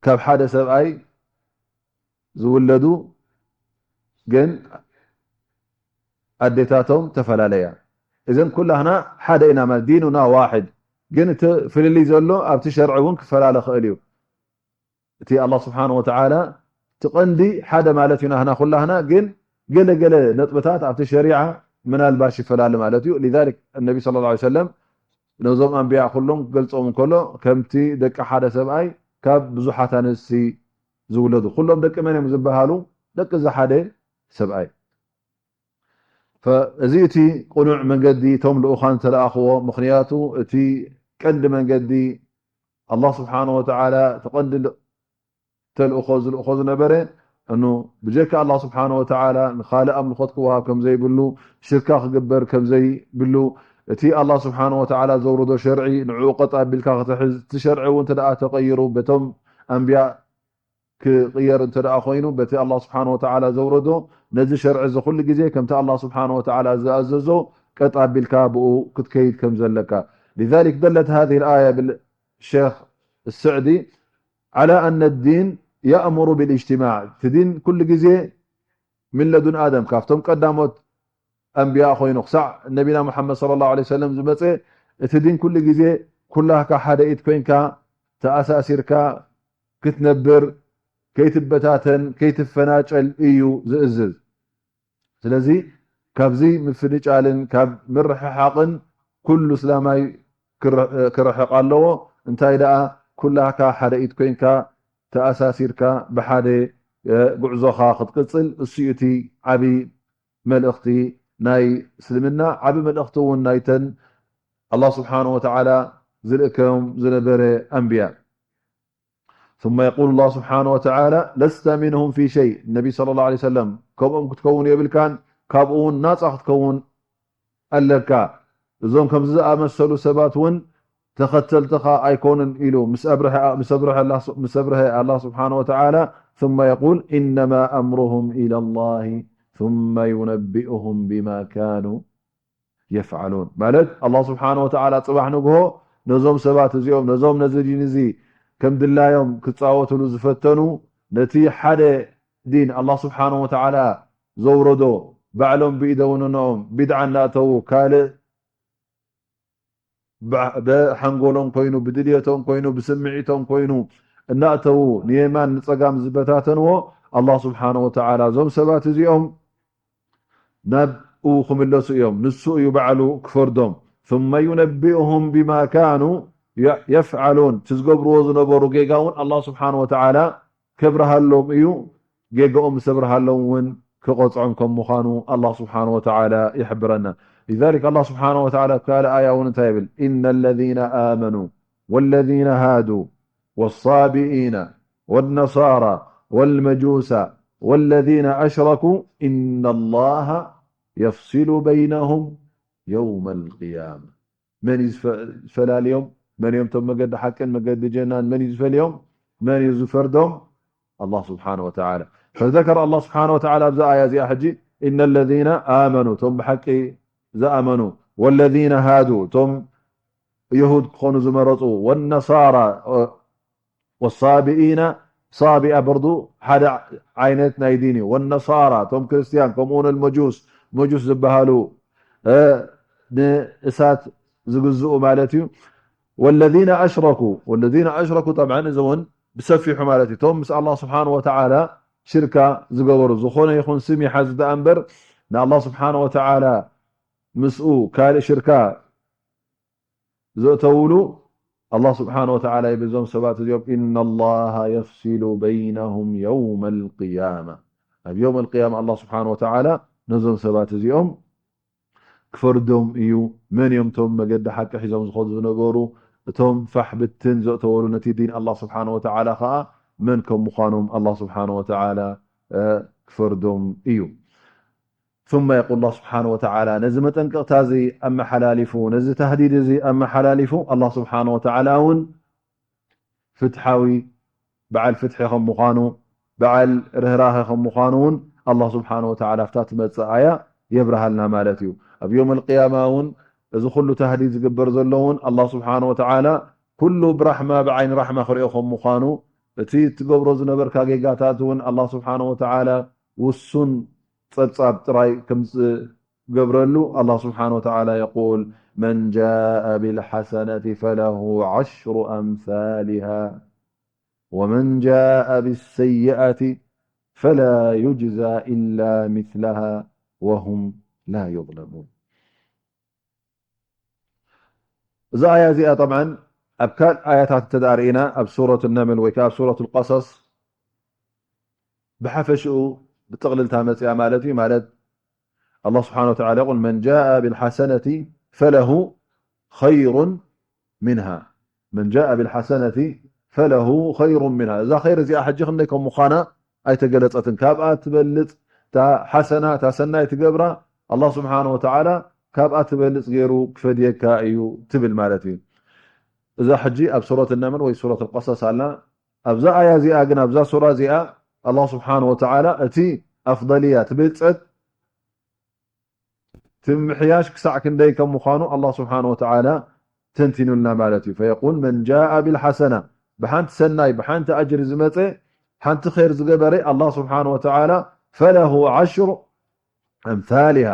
ካብ ሓደ ሰብኣይ ዝውለዱ ግን ኣዴታቶም ተፈላለያ። እዘን ኩላህና ሓደ ኢና ማለት ዲኑና ዋሕድ፣ ግን እቲ ፍልልይ ዘሎ ኣብቲ ሸርዒ እውን ክፈላለ ክእል እዩ። እቲ ኣላህ ስብሓን ወተዓላ እቲ ቀንዲ ሓደ ማለት እዩ ናህና ኩላህና፣ ግን ገለ ገለ ነጥብታት ኣብቲ ሸሪዓ ምናልባሽ ይፈላለ ማለት እዩ። ሊዛሊክ ነቢ ስለ ላ ሰለም ነዞም ኣንብያ ኩሎም ክገልጾም እንከሎ ከምቲ ደቂ ሓደ ሰብኣይ ካብ ብዙሓት ኣንስቲ ዝውለዱ ኩሎም ደቂ መን እዮም ዝበሃሉ? ደቂ እዚ ሓደ ሰብኣይ። ፈ-፣ እዚ እቲ ቅኑዕ መንገዲ እቶም ልኡኻን ዝተለኣኽዎ፣ ምኽንያቱ እቲ ቀንዲ መንገዲ ኣላህ ስብሓን ወተዓላ እቲ ቀንዲ ል-፣ ተልእኾ ዝልእኾ ዝነበረ እኑ ብጀካ ኣላህ ስብሓን ወተዓላ ንኻልእ ኣምልኾት ክወሃብ ከም ዘይብሉ፣ ሽርካ ክግበር ከም ዘይብሉ፣ እቲ ኣላህ ስብሓን ወተዓላ ዘውረዶ ሸርዒ ንዕኡ ቀጥ ኣቢልካ ክትሕዝ፣ እቲ ሸርዒ እውን እንተ ደኣ ተቐይሩ በቶም ኣንብያ ክቕየር እንተ ደኣ ኮይኑ፣ በቲ ኣላህ ስብሓን ወተዓላ ዘውረዶ ነዚ ሸርዒ እዚ ኩሉ ግዜ ከምቲ ኣላህ ስብሓን ወተዓላ ዝኣዘዞ ቀጥ ኣቢልካ ብኡ ክትከይድ ከም ዘለካ። ሊዛሊክ ደለት ሃዚህ ልኣያ ብል ሸኽ ስዕዲ ዓላ ኣነ ዲን የእሙሩ ብልእጅትማዕ። እቲ ዲን ኩሉ ግዜ ምን ለዱን ኣደም፣ ካብቶም ቀዳሞት ኣንብያ ኮይኑ ክሳዕ ነቢና ሙሓመድ ሰለላሁ ዐለይሂ ወሰለም ዝመጸ፣ እቲ ዲን ኩሉ ግዜ ኩላህካ ሓደ ኢድ ኮይንካ ተኣሳሲርካ ክትነብር፣ ከይትበታተን ከይትፈናጨል እዩ ዝእዝዝ። ስለዚ ካብዚ ምፍንጫልን ካብ ምርሕሓቕን ኩሉ እስላማይ ክር-፣ ክርሕቕ ኣለዎ። እንታይ ደኣ ኩላካ ሓደ ኢድ ኮይንካ ተኣሳሲርካ ብሓደ፣ እ፣ ጉዕዞኻ ክትቅጽል፣ እሱ እዩ እቲ ዓቢ መልእኽቲ ናይ እስልምና፣ ዓቢ መልእኽቲ እውን ናይተን ኣላህ ስብሓንሁ ወተዓላ ዝልእከዮም ዝነበረ ኣንብያ። ثم يقول الله سبحانه وتعالى: لست منهم في شيء. ነቢ ሰለላሁ ዐለይሂ ወሰለም፣ ከምኦም ክትከውን የብልካን፣ ካብኡ እውን ናጻ ክትከውን ኣለካ። እዞም ከምዚ ዝኣመሰሉ ሰባት እውን ተኸተልትኻ ኣይኮኑን ኢሉ ምስ ኣብርሀ፣ ምስ ኣብርሀ ኣላ-፣ ምስ ኣብርሀ ኣላህ ስብሓንሁ ወተዓላ፣ ثم يقول: إنما أمرهم إلى الله ثم ينبئهم بما كانوا يفعلون። ማለት ኣላህ ስብሓንሁ ወተዓላ ጽባሕ ንግሆ ነዞም ሰባት እዚኦም፣ ነዞም ነዚ ዲን እዚ ከም ድላዮም ክጻወትሉ ዝፈተኑ፣ ነቲ ሓደ ዲን ኣላህ ስብሓንሁ ወተዓላ ዘውረዶ፣ ባዕሎም ብኢደውንኖኦም ቢድዓ እናእተዉ፣ ካልእ ብ-፣ ብሓንጎሎም ኮይኑ፣ ብድልየቶም ኮይኑ፣ ብስምዒቶም ኮይኑ እናእተዉ ንየማን ንጸጋም ዝበታተንዎ፣ ኣላህ ስብሓንሁ ወተዓላ እዞም ሰባት እዚኦም ናብኡ ክምለሱ እዮም። ንሱ እዩ ባዕሉ ክፈርዶም። ثم ينبئهم بما كانوا ي-، يفعلون። እቲ ዝገብርዎ ዝነበሩ ጌጋ እውን ኣላህ ስብሓንሁ ወተዓላ ከብርሃሎም እዩ። ጌጋኦም ምስ ኣብርሃሎም እውን ክቐጽዖም ከም ምዃኑ ኣላህ ስብሓንሁ ወተዓላ ይሕብረና። لذلك ኣላህ ስብሓንሁ ወተዓላ ኣብ ካልእ ኣያ እውን እንታይ ይብል? إن الذين آمنوا والذين هادوا والصابئين والنصارى والمجوس والذين أشركوا إن الله يفصل بينهم يوم القيامة። መን እዩ ዝፈ-፣ ዝፈላልዮም? መን እዮም እቶም መገዲ ሓቅን መገዲ ጀናን መን እዩ ዝፈልዮም? መን እዩ ዝፈርዶም? ኣላህ ስብሓንሁ ወተዓላ። فذكر ኣላህ ስብሓንሁ ወተዓላ ኣብዛ ኣያ እዚኣ ሕጂ إن الذين آمنوا፣ እቶም ብሓቂ ዝኣመኑ፣ والذين هادوا፣ እቶም የሁድ ክኾኑ ዝመረጹ፣ والنصارى፣ والصابئين፣ ሳቢኣ በርዱ ሓደ ዓይነት ናይ ዲን እዩ። والنصارى፣ እቶም ክርስትያን፣ ከምኡ እውን المجوس፣ መጁስ ዝበሃሉ፣ እ፣ ንእሳት ዝግዝኡ ማለት እዩ። والذين أشركوا، والذين أشركوا طبعا እዚ እውን ብሰፊሑ ማለት እዩ። እቶም ምስ ኣላህ ስብሓንሁ ወተዓላ ሽርካ ዝገበሩ፣ ዝኾነ ይኹን ስም ይሓዝ ደኣ እምበር ንኣላህ ስብሓንሁ ወተዓላ ምስኡ ካልእ ሽርካ ዘእተውሉ ኣላህ ስብሓን ወተዓላ ይብል፣ እዞም ሰባት እዚኦም إن الله يفصل بينهم يوم القيامة። ኣብ የውም ኣልቅያማ ኣላህ ስብሓን ወተዓላ ነዞም ሰባት እዚኦም ክፈርዶም እዩ። መን እዮም እቶም መገዲ ሓቂ ሒዞም ዝኸዱ ዝነበሩ? እቶም ፋሕ ብትን ዘእተወሉ ነቲ ዲን ኣላህ ስብሓን ወተዓላ ኸዓ መን ከም ምዃኖም ኣላህ ስብሓን ወተዓላ፣ እ፣ ክፈርዶም እዩ። ثم يقول الله سبحانه وتعالى፣ ነዚ መጠንቀቕታ እዚ ኣመሓላሊፉ፣ ነዚ ታህዲድ እዚ ኣመሓላሊፉ፣ ኣላህ ስብሓነ ወተዓላ እውን ፍትሓዊ፣ በዓል ፍትሒ ከም ምዃኑ፣ በዓል ርህራኸ ከም ምዃኑ እውን ኣላህ ስብሓነ ወተዓላ ኣብታ ትመጽእ ኣያ የብርሃልና ማለት እዩ። ኣብ ዮም ኣልቅያማ እውን እዚ ኩሉ ታህዲድ ዝግበር ዘሎ እውን ኣላህ ስብሓነ ወተዓላ ኩሉ ብራሕማ፣ ብዓይኒ ራሕማ ክሪኦ ከም ምዃኑ፣ እቲ ትገብሮ ዝነበርካ ጌጋታት እውን ኣላህ ስብሓነ ወተዓላ ውሱን ጸብጻብ ጥራይ ከም ዝገብረሉ ኣላህ ስብሓነ ወተዓላ የቁል፣ መን ጃአ ቢልሐሰነቲ ፈለሁ ዐሽሩ ኣምሳሊሃ ወመን ጃአ ቢሰይአቲ ፈላ ዩጅዛ ኢላ ሚስለሃ ወሁም ላ ዩዝለሙን። እዛ ኣያ እዚኣ ጠብዓን ኣብ ካልእ ኣያታት እንተ ደኣ ርኢና፣ ኣብ ሱረት ነምል ወይ ከኣ ኣብ ሱረት ቀሰስ ብሓፈሽኡ ብጥቕልልታ መጽያ ማለት እዩ። ማለት ኣላህ ስብሓነ ወተዓላ የቁል፣ መን ጃአ ቢልሓሰነቲ ፈለሁ ኸይሩን ሚንሃ፣ መን ጃአ ቢልሓሰነቲ ፈለሁ ኸይሩን ሚንሃ። እዛ ኸይር እዚኣ ሕጂ ክንደይ ከም ምዃና ኣይተገለጸትን። ካብኣ ትበልጽ እታ ሓሰና፣ እታ ሰናይ ትገብራ፣ ኣላህ ስብሓነ ወተዓላ ካብኣ ትበልጽ ገይሩ ክፈድየካ እዩ ትብል ማለት እዩ። እዛ ሕጂ ኣብ ሱረት ነምል ወይ ሱረት ቀሰስ ኣላ። ኣብዛ ኣያ እዚኣ ግን፣ ኣብዛ ሱራ እዚኣ ኣላህ ስብሓነ ወተዓላ እቲ ኣፍደልያ፣ እቲ ብልጸት፣ እቲ ምምሕያሽ ክሳዕ ክንደይ ከም ምዃኑ ኣላህ ስብሓነ ወተዓላ ተንቲኑልና ማለት እዩ። ፈየቁል፣ መን ጃአ ቢልሓሰና፣ ብሓንቲ ሰናይ፣ ብሓንቲ ኣጅሪ ዝመጸ፣ ሓንቲ ኸይር ዝገበረ ኣላህ ስብሓነ ወተዓላ ፈለሁ ዐሽሩ ኣምሳሊሃ፣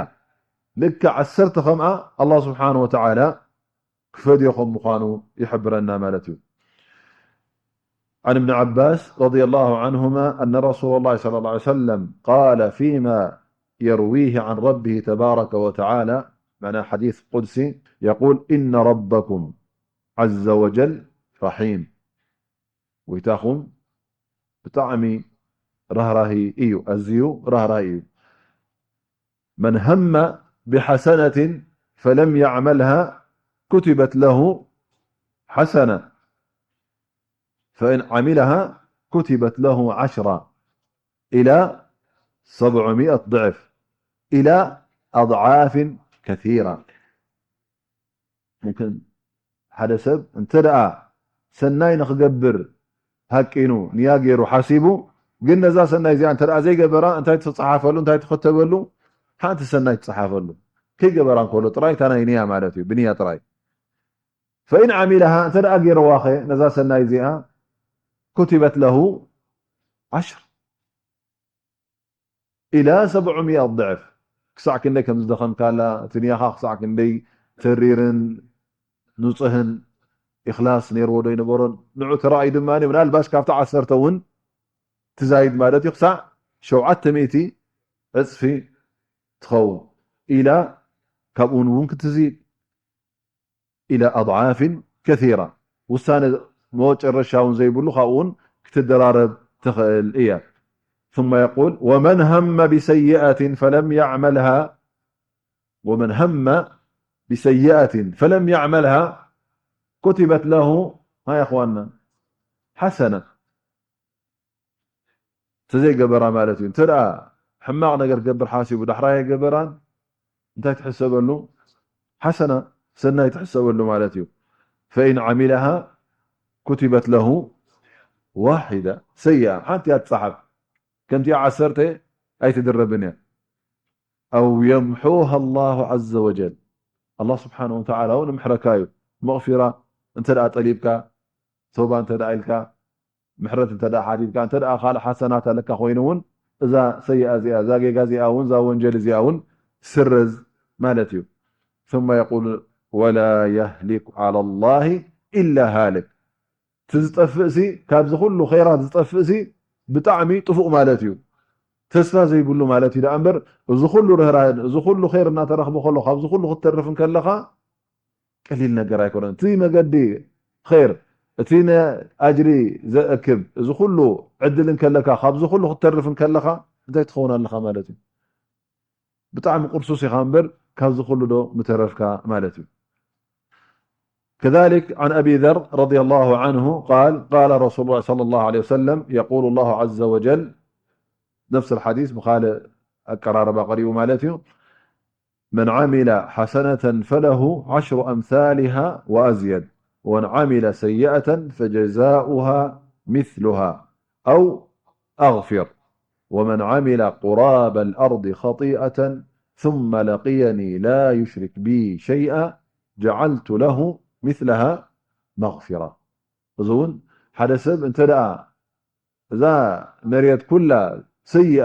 ልክዕ ዓሰርተ ከምኣ ኣላህ ስብሓነ ወተዓላ ክፈድዮ ከም ምዃኑ ይሕብረና ማለት እዩ። عن ابن عباس رضي الله عنهما أن رسول الله صلى الله عليه وسلم قال فيما يرويه عن ربه تبارك وتعالى، معنى حديث قدسي، يقول، إن ربكم عز وجل رحيم. ጎይታኹም ብጣዕሚ ራህራሂ እዩ፣ ኣዝዩ ራህራሂ እዩ። من هم بحسنة فلم يعملها كتبت له حسنة، فإن عملها كتبت له عشرة إلى سبعمائة ضعف إلى أضعاف كثيرة. ممكن ሓደ ሰብ እንተ ደኣ ሰናይ ንኽገብር ሃቂኑ ንያ ገይሩ ሓሲቡ፣ ግን ነዛ ሰናይ እዚኣ እንተ ደኣ ዘይገበራ እንታይ ትጸሓፈሉ፣ እንታይ ትኸተበሉ? ሓንቲ ሰናይ ትጸሓፈሉ። ከይገበራ እንከሎ ጥራይ እታ ናይ ንያ ማለት እዩ፣ ብንያ ጥራይ። ፈኢን ዓሚለሃ፣ እንተ ደኣ ገይርዋኸ ነዛ ሰናይ እዚኣ፣ ኩቲበት ለሁ ዐሽር ኢላ ሰብዑሚኣ ضዕፍ፣ ክሳዕ ክንደይ ከም ዝደኸምካላ፣ እቲ ንያኻ ክሳዕ ክንደይ ተሪርን ንጹህን ኢኽላስ ነይርዎ ዶ ኣይነበሮን፣ ንዑ ተራእዩ ድማ ምናልባሽ ካብቲ ዓሰርተ እውን ትዛይድ ማለት እዩ፣ ክሳዕ ሸውዓተ ሚእቲ ዕጽፊ ትኸውን ኢላ፣ ካብኡ እውን ክትዝይድ ኢላ ኣضዓፍን ከሲራ፣ ውሳነ መጨረሻ እውን ዘይብሉ፣ ካብኡ እውን ክትደራረብ ትኽእል እያ። ثم يقول ومن هم بسيئة فلم يعملها، ومن هم بسيئة فلم يعملها كتبت له، ها يا إخواننا، حسنة. ተዘይገበራ ማለት እዩ። እንተ ደኣ ሕማቕ ነገር ክገብር ሓሲቡ ዳሕራይ ኣይገበራን፣ እንታይ ትሕሰበሉ? ሓሰና፣ ሰናይ ትሕሰበሉ ማለት እዩ። ፈኢን ዓሚለሃ ኩቲበት ለሁ ዋሒዳ ሰይኣ፣ ሓንቲ እያ ትጸሓፍ፣ ከምቲ ዓሰርተ ኣይትድረብን እያ። ኣው የምሑሃ ኣላሁ ዐዘ ወጀል፣ ኣላህ ስብሓነሁ ወተዓላ እውን ይምሕረካ እዩ። መቕፊራ እንተ ደኣ ጠሊብካ፣ ተውባ እንተ ደኣ ኢልካ፣ ምሕረት እንተ ደኣ ሓቲትካ፣ እንተ ደኣ ካልእ ሓሰናት ኣለካ ኮይኑ እውን፣ እዛ ሰይኣ እዚኣ፣ እዛ ጌጋ እዚኣ እውን፣ እዛ ወንጀል እዚኣ እውን ትስረዝ ማለት እዩ። ثم يقول ولا يهلك على الله إلا هالك። እቲ ዝጠፍእሲ፣ ካብዚ ኩሉ ኸይራት ዝጠፍእሲ ብጣዕሚ ጥፉእ ማለት እዩ። ተስፋ ዘይብሉ ማለት እዩ ደኣ እምበር፣ እዚ ኩሉ ርህራህን፣ እዚ ኩሉ ኸይር እናተረኽበ ከሎ፣ ካብዚ ኩሉ ክትተርፍ እንከለኻ፣ ቀሊል ነገር ኣይኮነን። እቲ መገዲ ኸይር፣ እቲ ንኣጅሪ ዘእክብ፣ እዚ ኩሉ ዕድል እንከለካ፣ ካብዚ ኩሉ ክትተርፍ እንከለኻ፣ እንታይ ትኸውን ኣለኻ ማለት እዩ? ብጣዕሚ ቁርሱስ ኢኻ እምበር፣ ካብዚ ኩሉ ዶ ምተረፍካ ማለት እዩ? كذلك عن أبي ذر رضي الله عنه قال قال رسول الله صلى الله عليه وسلم يقول الله عز وجل، نفس الحديث ብኻልእ ኣቀራርባ ቀሪቡ ማለት እዩ። من عمل حسنة فله عشر أمثالها وأزيد، ومن عمل سيئة فجزاؤها مثلها أو أغفر، ومن عمل قراب الأرض خطيئة ثم لقيني لا يشرك بي شيئا جعلت له مثلها مغفرة. እዚ እውን ሓደ ሰብ እንተ ደኣ እዛ መሬት ኩላ ሰይኣ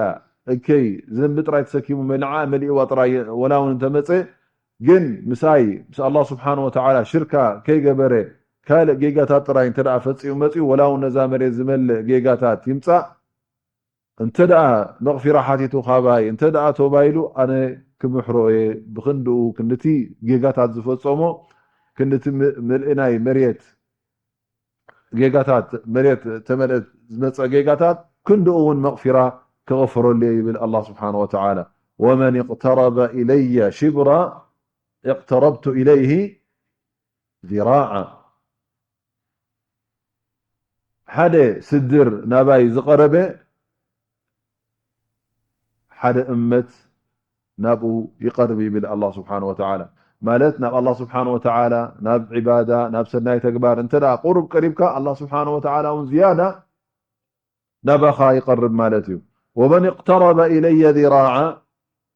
እከይ ዘንቢ ጥራይ ተሰኪሙ መልዓ መሊእዋ ጥራይ ወላ እውን እንተመፀ ግን ምሳይ ምስ ኣላህ ስብሓን ወተዓላ ሽርካ ከይገበረ ካልእ ጌጋታት ጥራይ እንተ ደኣ ፈፂሙ መፂኡ ወላ እውን ነዛ መሬት ዝመልእ ጌጋታት ይምፃእ እንተ ደኣ መቕፊራ ሓቲቱ ካባይ እንተ ደኣ ቶባ ኢሉ ኣነ ክምሕሮ እየ ብክንድኡ ክንድቲ ጌጋታት ዝፈፀሞ ክንድቲ ምልእናይ መሬት ጌጋታት መሬት ተመልእት ዝመፀ ጌጋታት ክንድኡ እውን መቕፊራ ክቕፍረሉ እየ ይብል ኣላህ ስብሓን ወተዓላ። ومن اقترب إلي شبرا اقتربت إليه ذراعا ሓደ ስድር ናባይ ዝቐረበ ሓደ እመት ናብኡ ይቐርብ ይብል ኣላህ ስብሓን ወተዓላ። ማለት ናብ ኣላህ ስብሓን ወተዓላ ናብ ዒባዳ ናብ ሰናይ ተግባር እንተ ደኣ ቁሩብ ቀሪብካ ኣላህ ስብሓን ወተዓላ እውን ዝያዳ ናባኻ ይቐርብ ማለት እዩ። ومن اقترب إلي ذراعا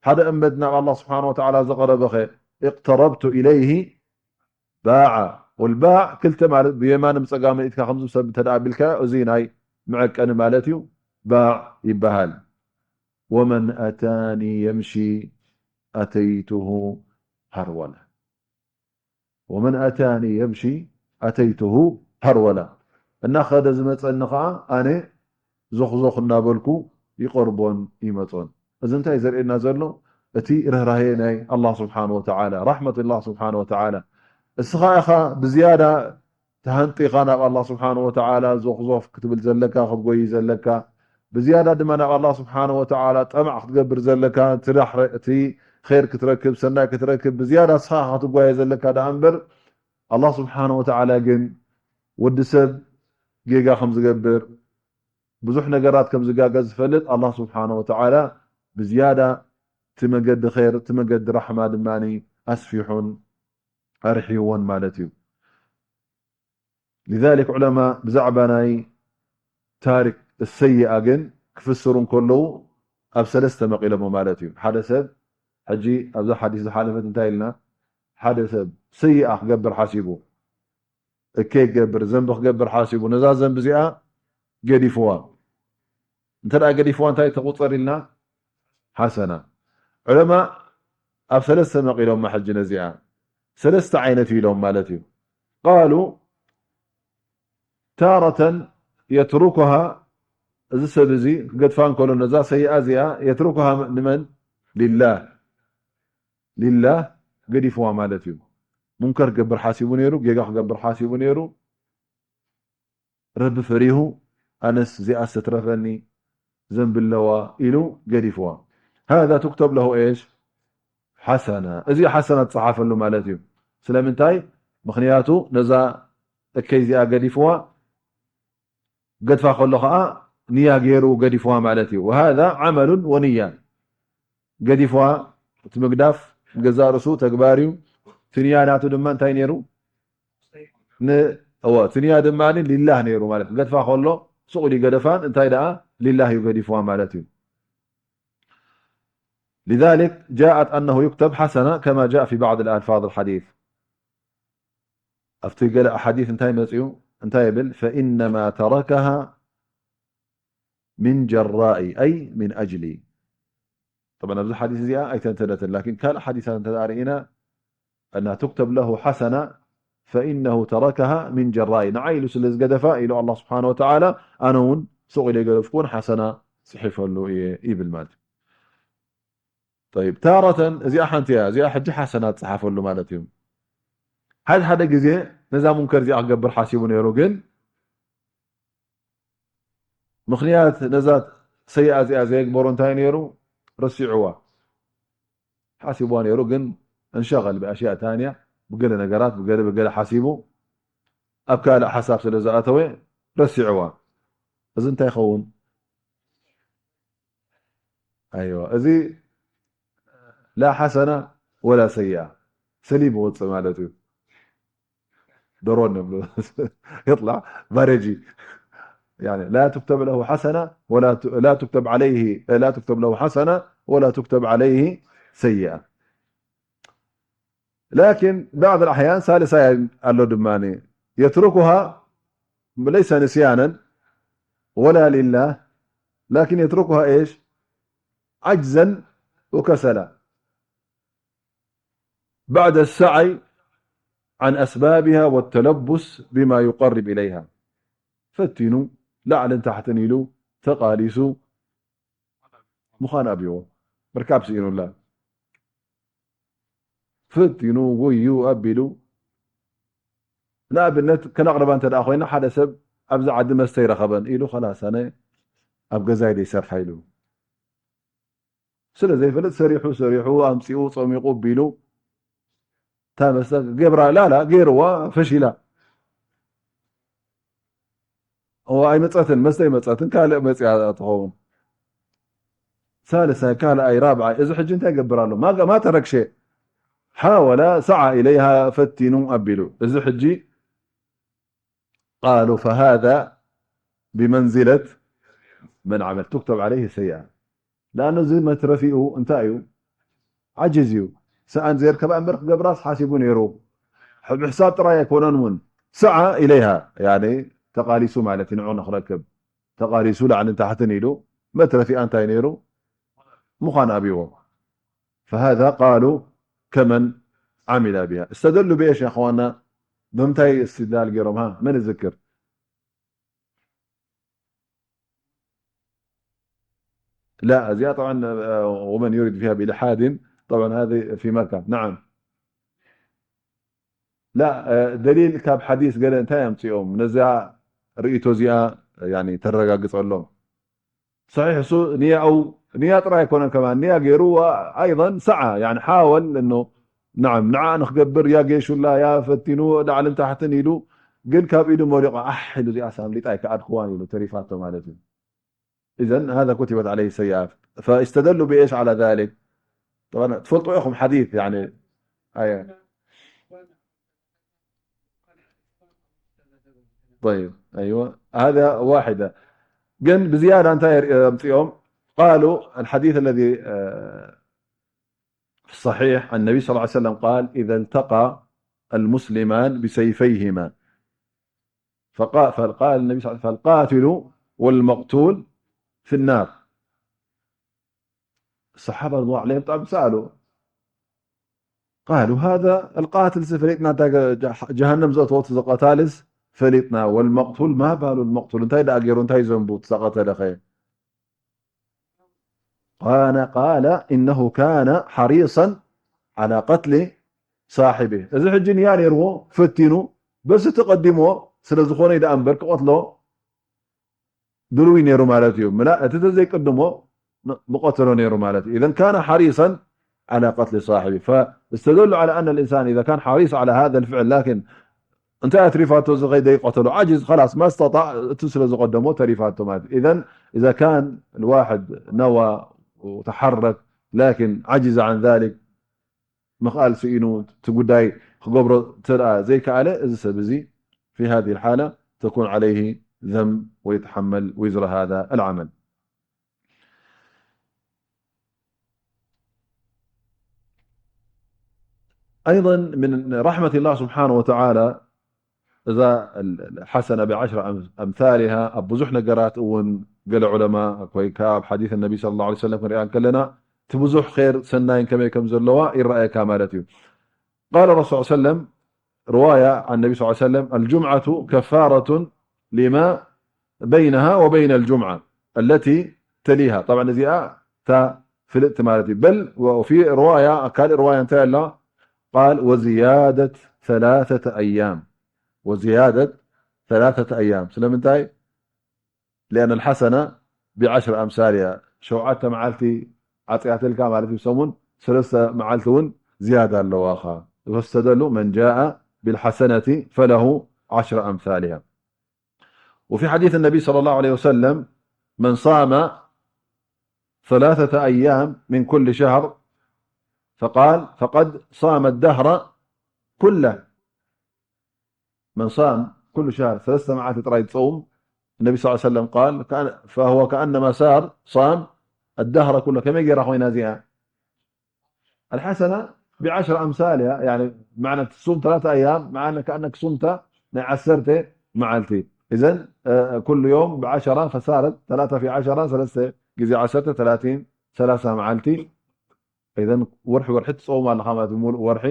ሓደ እመት ናብ ኣላህ ስብሓን ወተዓላ ዝቐረበኸ اقتربت إليه باع والباع ክልተ ማለት ብየማን ብፀጋም ኢድካ ከምዚ ሰብ እንተ ደኣ ኣቢልካዮ እዚ ናይ መዐቀኒ ማለት እዩ። باع ይበሃል። ومن أتاني يمشي أتيته هرولة ومن أتاني يمشي أتيته هرولة እናኸደ ዝመፀኒ ከዓ ኣነ ዞኽዞኽ እናበልኩ ይቐርቦን ይመፆን። እዚ እንታይ ዘርእየና ዘሎ? እቲ ርህራሄ ናይ ኣላህ ስብሓን ወተዓላ ራሕመት ኣላህ ስብሓን ወተዓላ እስኻ ኢኻ ብዝያዳ ተሃንጢኻ ናብ ኣላህ ስብሓን ወተዓላ ዞኽዞኽ ክትብል ዘለካ ክትጎይ ዘለካ ብዝያዳ ድማ ናብ ኣላህ ስብሓን ወተዓላ ጠማዕ ክትገብር ዘለካ እቲ ዳሕረ እቲ ኸይር ክትረክብ ሰናይ ክትረክብ ብዝያዳ እስኻ ኢኻ ክትጓየ ዘለካ ደኣ እምበር ኣላህ ስብሓን ወተዓላ ግን ወዲ ሰብ ጌጋ ከም ዝገብር ብዙሕ ነገራት ከም ዝጋገ ዝፈልጥ ኣላህ ስብሓን ወተዓላ ብዝያዳ እቲ መገዲ ኸይር እቲ መገዲ ራሕማ ድማ ኣስፊሑን ኣርሒዎን ማለት እዩ። لذلك ዑለማ ብዛዕባ ናይ ታሪክ ሰይኣ ግን ክፍስሩ እንከለዉ ኣብ ሰለስተ መቒሎሞ ማለት እዩ። ሓደ ሰብ ሕጂ ኣብዛ ሓዲስ ዝሓለፈት እንታይ ኢልና ሓደ ሰብ ሰይኣ ክገብር ሓሲቡ እከይ ክገብር ዘንቢ ክገብር ሓሲቡ ነዛ ዘንቢ እዚኣ ገዲፍዋ እንተ ደኣ ገዲፍዋ እንታይ ተቑፀር ኢልና ሓሰና ዑለማ ኣብ ሰለስተ መቒሎማ ሕጂ ነዚኣ ሰለስተ ዓይነት ኢሎም ማለት እዩ ቃሉ ታረተን የትሩኩሃ እዚ ሰብ እዚ ክገድፋ እንከሎ ነዛ ሰይኣ እዚኣ የትሩኩሃ ንመን ሊላህ ሊላህ ገዲፍዋ ማለት እዩ ሙንከር ክገብር ሓሲቡ ነይሩ ጌጋ ክገብር ሓሲቡ ነይሩ ረቢ ፈሪሁ ኣነስ እዚኣስ ተትረፈኒ ዘንቢ ኣለዋ ኢሉ ገዲፍዋ هذا تكتب له إيش حسنة እዚ ሓሰና ትፀሓፈሉ ማለት እዩ ስለምንታይ ምክንያቱ ነዛ እከይ እዚኣ ገዲፍዋ ገድፋ ከሎ ከዓ ንያ ገይሩ ገዲፍዋ ማለት እዩ وهذا عمل ونية ገዲፍዋ እቲ ምግዳፍ ገዛእ ርእሱ ተግባር እዩ እቲ ንያ ናቱ ድማ እንታይ ነይሩ እወ እቲ ንያ ድማ ሊላህ ነይሩ ማለት ገድፋ ከሎ ሱቕ ኢሉ ገደፋን እንታይ ደኣ ሊላህ እዩ ገዲፍዋ ማለት እዩ لذلك جاءت أنه يكتب حسنة كما جاء في بعض الألفاظ الحديث ኣብቲ ገለ ኣሓዲስ እንታይ መፅኡ እንታይ ይብል فإنما تركها من جرائي أي من أجلي طبعا ኣብዚ ሓዲስ እዚኣ ኣይተንተነትን ላኪን ካልእ ሓዲሳት እንተ ርኢና أنها تكتب له حسنة فإنه تركها من جرائي ንዓይ ኢሉ ስለ ዝገደፋ ኢሉ ኣላህ ስብሓን ወተዓላ ኣነ እውን ሱቕ ኢለ ገደፍኩ እውን ሓሰና ፅሒፈሉ እየ ይብል ማለት እዩ طيب ታረተን እዚኣ ሓንቲ እያ እዚኣ ሕጂ ሓሰና ትፅሓፈሉ ማለት እዩ ሓደ ሓደ ግዜ ነዛ ሙንከር እዚኣ ክገብር ሓሲቡ ነይሩ ግን ምኽንያት ነዛ ሰይኣ እዚኣ ዘየግበሮ እንታይ ነይሩ ረሲዕዋ ሓሲብዋ ነይሩ ግን እንሸቐል ብኣሽያ ታንያ ብገለ ነገራት ብገለ ብገለ ሓሲቡ ኣብ ካልእ ሓሳብ ስለ ዝኣተወ ረሲዕዋ እዚ እንታይ ይኸውን ኣይዋ፣ እዚ ላ ሓሰና ወላ ሰይኣ፣ ሰሊም ወፅእ ማለት እዩ። ዶሮን ንብሎ ይጥላዕ ባረጂ። يعني لا تكتب له حسنة ولا ت-، لا تكتب عليه، لا تكتب له حسنة ولا تكتب عليه سيئة. لكن بعض الأحيان ሳልሳይ ኣሎ ድማ يتركها ليس نسيانا ولا لله، لكن يتركها إيش؟ عجزا وكسلا بعد السعي عن أسبابها والتلبس بما يقرب إليها. ፈቲኑ ላዕልን ታሕትን ኢሉ ተቓሊሱ ምዃን ኣብይዎ ምርካብ ስኢኑላ። ፈቲኑ ጎዩ ኣቢሉ፣ ንኣብነት ከነቕርባ እንተ ደኣ ኮይና፣ ሓደ ሰብ ኣብዚ ዓዲ መስተ ይረኸበን ኢሉ፣ "ኸላስ ኣነ ኣብ ገዛይ ደይሰርሓ" ኢሉ ስለ ዘይፈልጥ፣ ሰሪሑ ሰሪሑ ኣምጺኡ ጸሚቑ ቢሉ፣ እታ መስተ ገብራ ላላ ገይርዋ ፈሺላ። እዋ ኣይመጸትን፣ መስተ ኣይመጸትን፣ ካልእ መጽያ ትኸውን። ሳልሳይ፣ ካልኣይ፣ ራብዓይ፣ እዚ ሕጂ እንታይ ይገብር ኣሎ? ማ፣ ማ ተረክ ሸይ? ሓወለ ሰዓ ኢለይሃ ፈቲኑ ኣቢሉ። እዚ ሕጂ ቃሉ ፈሃዛ ብመንዝለት መን ዓመል ቱክተብ ዓለይህ ሰይኣ። ለኣኑ እዚ መትረፊኡ እንታይ እዩ? ዓጅዝ እዩ። ሰኣን ዘየርከባ እምበር ክገብራስ ሓሲቡ ነይሩ። ብሕሳብ ጥራይ ኣይኮነን እውን። ሰዓ ኢለይሃ፣ ያኒ ተቓሊሱ ማለት እዩ፣ ንዑ ንኽረክብ። ተቓሊሱ ላዕልን ታሕትን ኢሉ፣ መትረፊኣ እንታይ ነይሩ? ምዃን ኣብይዎ። فهذا قالوا كمن عمل بها. استدلوا بإيش يا أخوانا؟ ብምንታይ استدلال ገይሮም? ها، من يذكر؟ لا، እዚኣ طبعا، آه، ومن يرد فيها بإلحاد، طبعا هذه في مكة. نعم. لا، آه، دليل ካብ ሓዲስ ገለ እንታይ ኣምጺኦም ነዛ ርእይቶ እዚኣ፣ ያኒ፣ ተረጋግጸሎም? صحيح، እሱ ንያኡ፣ ንያ ጥራይ ኣይኮነን ከማን፣ ንያ ገይሩ፣ وأيضا سعى، يعني حاول إنه، نعم، ንዓ ንኽገብር ያ ጌሹላ፣ ያ ፈቲኑ፣ ላዕልን ታሕትን ኢሉ፣ ግን ካብ ኢዱ መሪቑ፣ ኣሕ ኢሉ፣ እዚኣስ ኣምሊጣ ኣይከኣድክዋን ኢሉ፣ ተሪፋቶ ማለት እዩ። إذن هذا كتبت عليه سيئات. فاستدلوا بإيش على ذلك؟ طبعا ትፈልጡ ኢኹም ሓዲስ፣ يعني، أي. طيب، أيوة. هذا واحدة. ግን ብዝያዳ እንታይ ኣምጺኦም؟ قالوا الحديث الذي، آه، في الصحيح، النبي صلى الله عليه وسلم قال: "إذا التقى المسلمان بسيفيهما". فقا-، فقال النبي صلى الله عليه وسلم: "فالقاتل والمقتول في النار". الصحابة رضوان الله عليهم ብጣዕሚ ሰኣሉ። قالوا: "هذا القاتل ፈሊጥና፣ እታ ጀ-፣ ጀሃነም ዘእተወት ዝቐታልስ ፈሊጥና፣ والمقتول ما بال المقتول، እንታይ ደኣ ገይሩ፣ እንታይ ዘንቡ ዝቐተለ ኸ؟" قال، قال: "إنه كان حريصا على قتل صاحبه". እዚ ሕጂ ንያ ነይርዎ፣ ፈቲኑ፣ በስ እቲ ቀዲምዎ ስለ ዝኾነ እዩ ደኣ እምበር ክቐትሎ ድልዊ ነይሩ ማለት እዩ። ምና-፣ እቲ ተዘይቅድሞ ን-፣ ምቐተሎ ነይሩ ማለት እዩ። إذن كان حريصا على قتل صاحبه. فاستدلوا على أن الإنسان إذا كان حريص على هذا الفعل، لكن እንታይ ኣትሪፋቶ እዚ ከይደ ይቐተሎ? ዓጅዝ፣ خلاص ما استطاع፣ እቲ ስለ ዝቐደሞ ተሪፋቶ ማለት እዩ። إذن إذا كان الواحد نوى وتحرك لكن عجز عن ذلك، ምኽኣል ስኢኑ እቲ ጉዳይ ክገብሮ እንተ ደኣ ዘይከኣለ፣ እዚ ሰብ እዚ في هذه الحالة تكون عليه ذنب ويتحمل وزر هذا العمل. أيضا من رحمة الله سبحانه وتعالى، እዛ ال-، الحسنة بعشر أم-، أمثالها ኣብ ብዙሕ ነገራት እውን ገለ ዑለማ ወይ ከኣ ኣብ ሓዲስ ነቢ صلى الله عليه وسلم ክንሪኣ እንከለና እቲ ብዙሕ ኸይር ሰናይን ከመይ ከም ዘለዋ ይረኣየካ ማለት እዩ። قال الرسول صلى الله عليه وسلم، رواية عن النبي صلى الله عليه وسلم: "الجمعة كفارة لما بينها وبين الجمعة التي تليها". طبعا እዚኣ እታ ፍልጥቲ ማለት እዩ። بل وفي رواية، ካልእ رواية እንታይ ኣላ? قال: "وزيادة ثلاثة أيام". وزيادة ثلاثة أيام። ስለምንታይ? لأن الحسنة بعشر أمثالها። ሸውዓተ መዓልቲ ዓጽያትልካ ማለት እዩ፣ ሰሙን ሰለስተ መዓልቲ እውን ዝያዳ ኣለዋኻ። فاستدلوا: "من جاء بالحسنة فله عشر أمثالها". وفي حديث النبي صلى الله عليه وسلم: "من صام ثلاثة أيام من كل شهر، فقال: فقد صام الدهر كله. من صام كل شهر ثلاثة መዓልቲ ጥራይ ዝጸውም፣ النبي صلى الله عليه وسلم قال: كأن-، فهو كأنما صار، صام الدهر كله. ከመይ ጌራ ኮይና እዚኣ؟ الحسنة بعشر أمثالها، يعني معنى تصوم ثلاثة أيام، معنى كأنك صمت ናይ ዓሰርተ መዓልቲ። إذن، እ፣ ኩሉ ዮም ብዓሸራ ፈሳረት፣ ثلاثة في عشرة፣ ሰለስተ ግዜ ዓሰርተ፣ ثلاثين፣ ሰላሳ መዓልቲ። إذن ወርሒ ወርሒ ትጸውም ኣለኻ ማለት እዩ፣ ሙሉእ ወርሒ።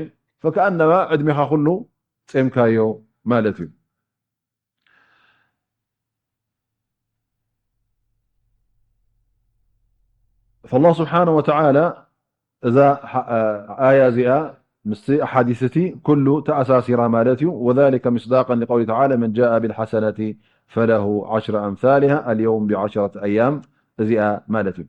فكأنما ዕድሜኻ ኩሉ ጼምካዮ ማለት እዩ። فالله سبحانه وتعالى እዛ ሓ-፣ ኣያ እዚኣ ምስቲ ኣሓዲስ እቲ ኩሉ ተኣሳሲራ ማለት እዩ። وذلك مصداقا لقوله تعالى: من جاء بالحسنة فله عشر أمثالها، اليوم بعشرة أيام እዚኣ ማለት እዩ።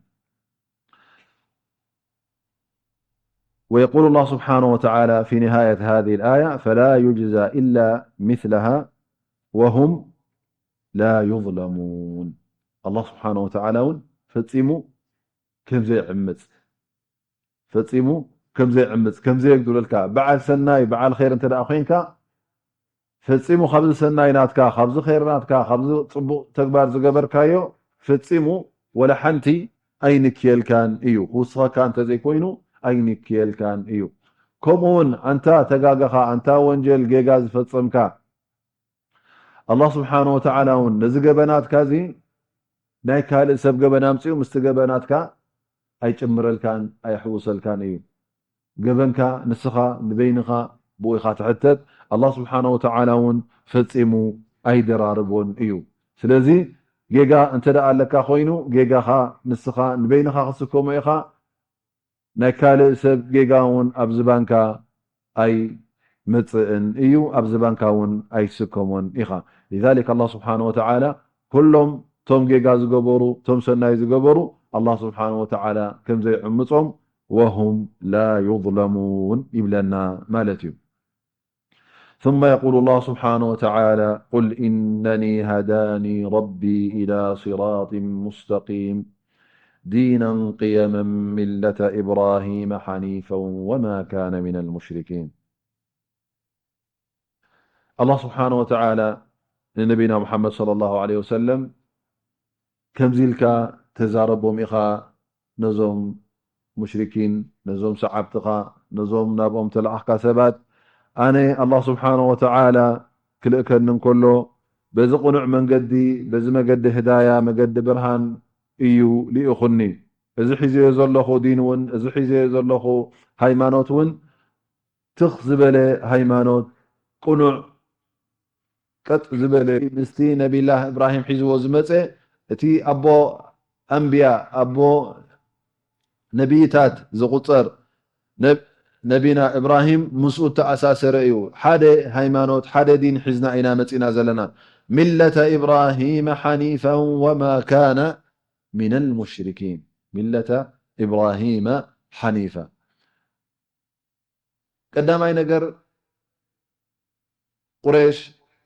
ويقول الله سبحانه وتعالى في نهاية هذه الآية: فلا يجزى إلا مثلها وهم لا يظلمون። الله سبحانه وتعالى እውን ፈጺሙ ከም ዘይዕምጽ፣ ፈጺሙ ከም ዘይዕምጽ፣ ከም ዘየጉድለልካ፣ በዓል ሰናይ፣ በዓል ኸይር እንተ ደኣ ኮይንካ፣ ፈጺሙ ካብዚ ሰናይ ናትካ፣ ካብዚ ኸይር ናትካ፣ ካብዚ ጽቡቕ ተግባር ዝገበርካዮ ፈጺሙ ወላ ሓንቲ ኣይንክየልካን እዩ። ክውስኸካ እንተ ዘይኮይኑ ኣይንክየልካን እዩ። ከምኡ እውን ኣንታ ተጋገኻ፣ ኣንታ ወንጀል ጌጋ ዝፈጸምካ፣ ኣላህ ስብሓነ ወተዓላ እውን ነዚ ገበናትካ እዚ ናይ ካልእ ሰብ ገበን ኣምጺኡ ምስቲ ገበናትካ ኣይጭምረልካን ኣይሕውሰልካን እዩ። ገበንካ ንስኻ ንበይንኻ ብኡ ኢኻ ትሕተት። ኣላህ ስብሓነ ወተዓላ እውን ፈጺሙ ኣይደራርቦን እዩ። ስለዚ ጌጋ እንተ ደኣ ኣለካ ኮይኑ ጌጋኻ ንስኻ ንበይንኻ ክትስከሞ ኢኻ። ናይ ካልእ ሰብ ጌጋ እውን ኣብ ዝባንካ ኣይመጽእን እዩ፣ ኣብ ዝባንካ እውን ኣይስከሞን ኢኻ። ሊዛሊክ ኣላህ ስብሓነ ወተዓላ ኩሎም ቶም ጌጋ ዝገበሩ፣ ቶም ሰናይ ዝገበሩ ኣላህ ስብሓነ ወተዓላ ከም ዘይዕምጾም ወሁም ላ ዩዝለሙን ይብለና ማለት እዩ። ثم يقول الله سبحانه وتعالى: قل إنني هداني ربي إلى صراط مستقيم دينا قيما ملة إبراهيم حنيفا وما كان من المشركين. ኣላህ ስብሓነ ወተዓላ ንነቢና ሙሓመድ ሰለላሁ ዐለይሂ ወሰለም ከምዚ ኢልካ ተዛረቦም ኢኻ፣ ነዞም ሙሽሪኪን፣ ነዞም ሰዓብትኻ፣ ነዞም ናብኦም ተለኣኽካ ሰባት፣ ኣነ ኣላህ ስብሓነ ወተዓላ ክልእከኒ እንከሎ፣ በዚ ቅኑዕ መንገዲ፣ በዚ መገዲ ህዳያ፣ መገዲ ብርሃን እዩ ልኢኹኒ። እዚ ሒዘዮ ዘለኹ ዲን እውን፣ እዚ ሒዘዮ ዘለኹ ሃይማኖት እውን ትኽ ዝበለ ሃይማኖት፣ ቅኑዕ፣ ቀጥ ዝበለ፣ ምስቲ ነቢላህ እብራሂም ሒዝዎ ዝመጸ፣ እቲ ኣቦ ኣንብያ፣ ኣቦ ነቢይታት ዝቑጸር፣ ነብ-፣ ነቢና እብራሂም ምስኡ እተኣሳሰረ እዩ። ሓደ ሃይማኖት፣ ሓደ ዲን ሒዝና ኢና መጺና ዘለና። ሚለተ ኢብራሂመ ሓኒፈን ወማ ካነ ሚነል ሙሽሪኪን። ሚለተ ኢብራሂመ ሓኒፈ። ቀዳማይ ነገር፣ ቁረይሽ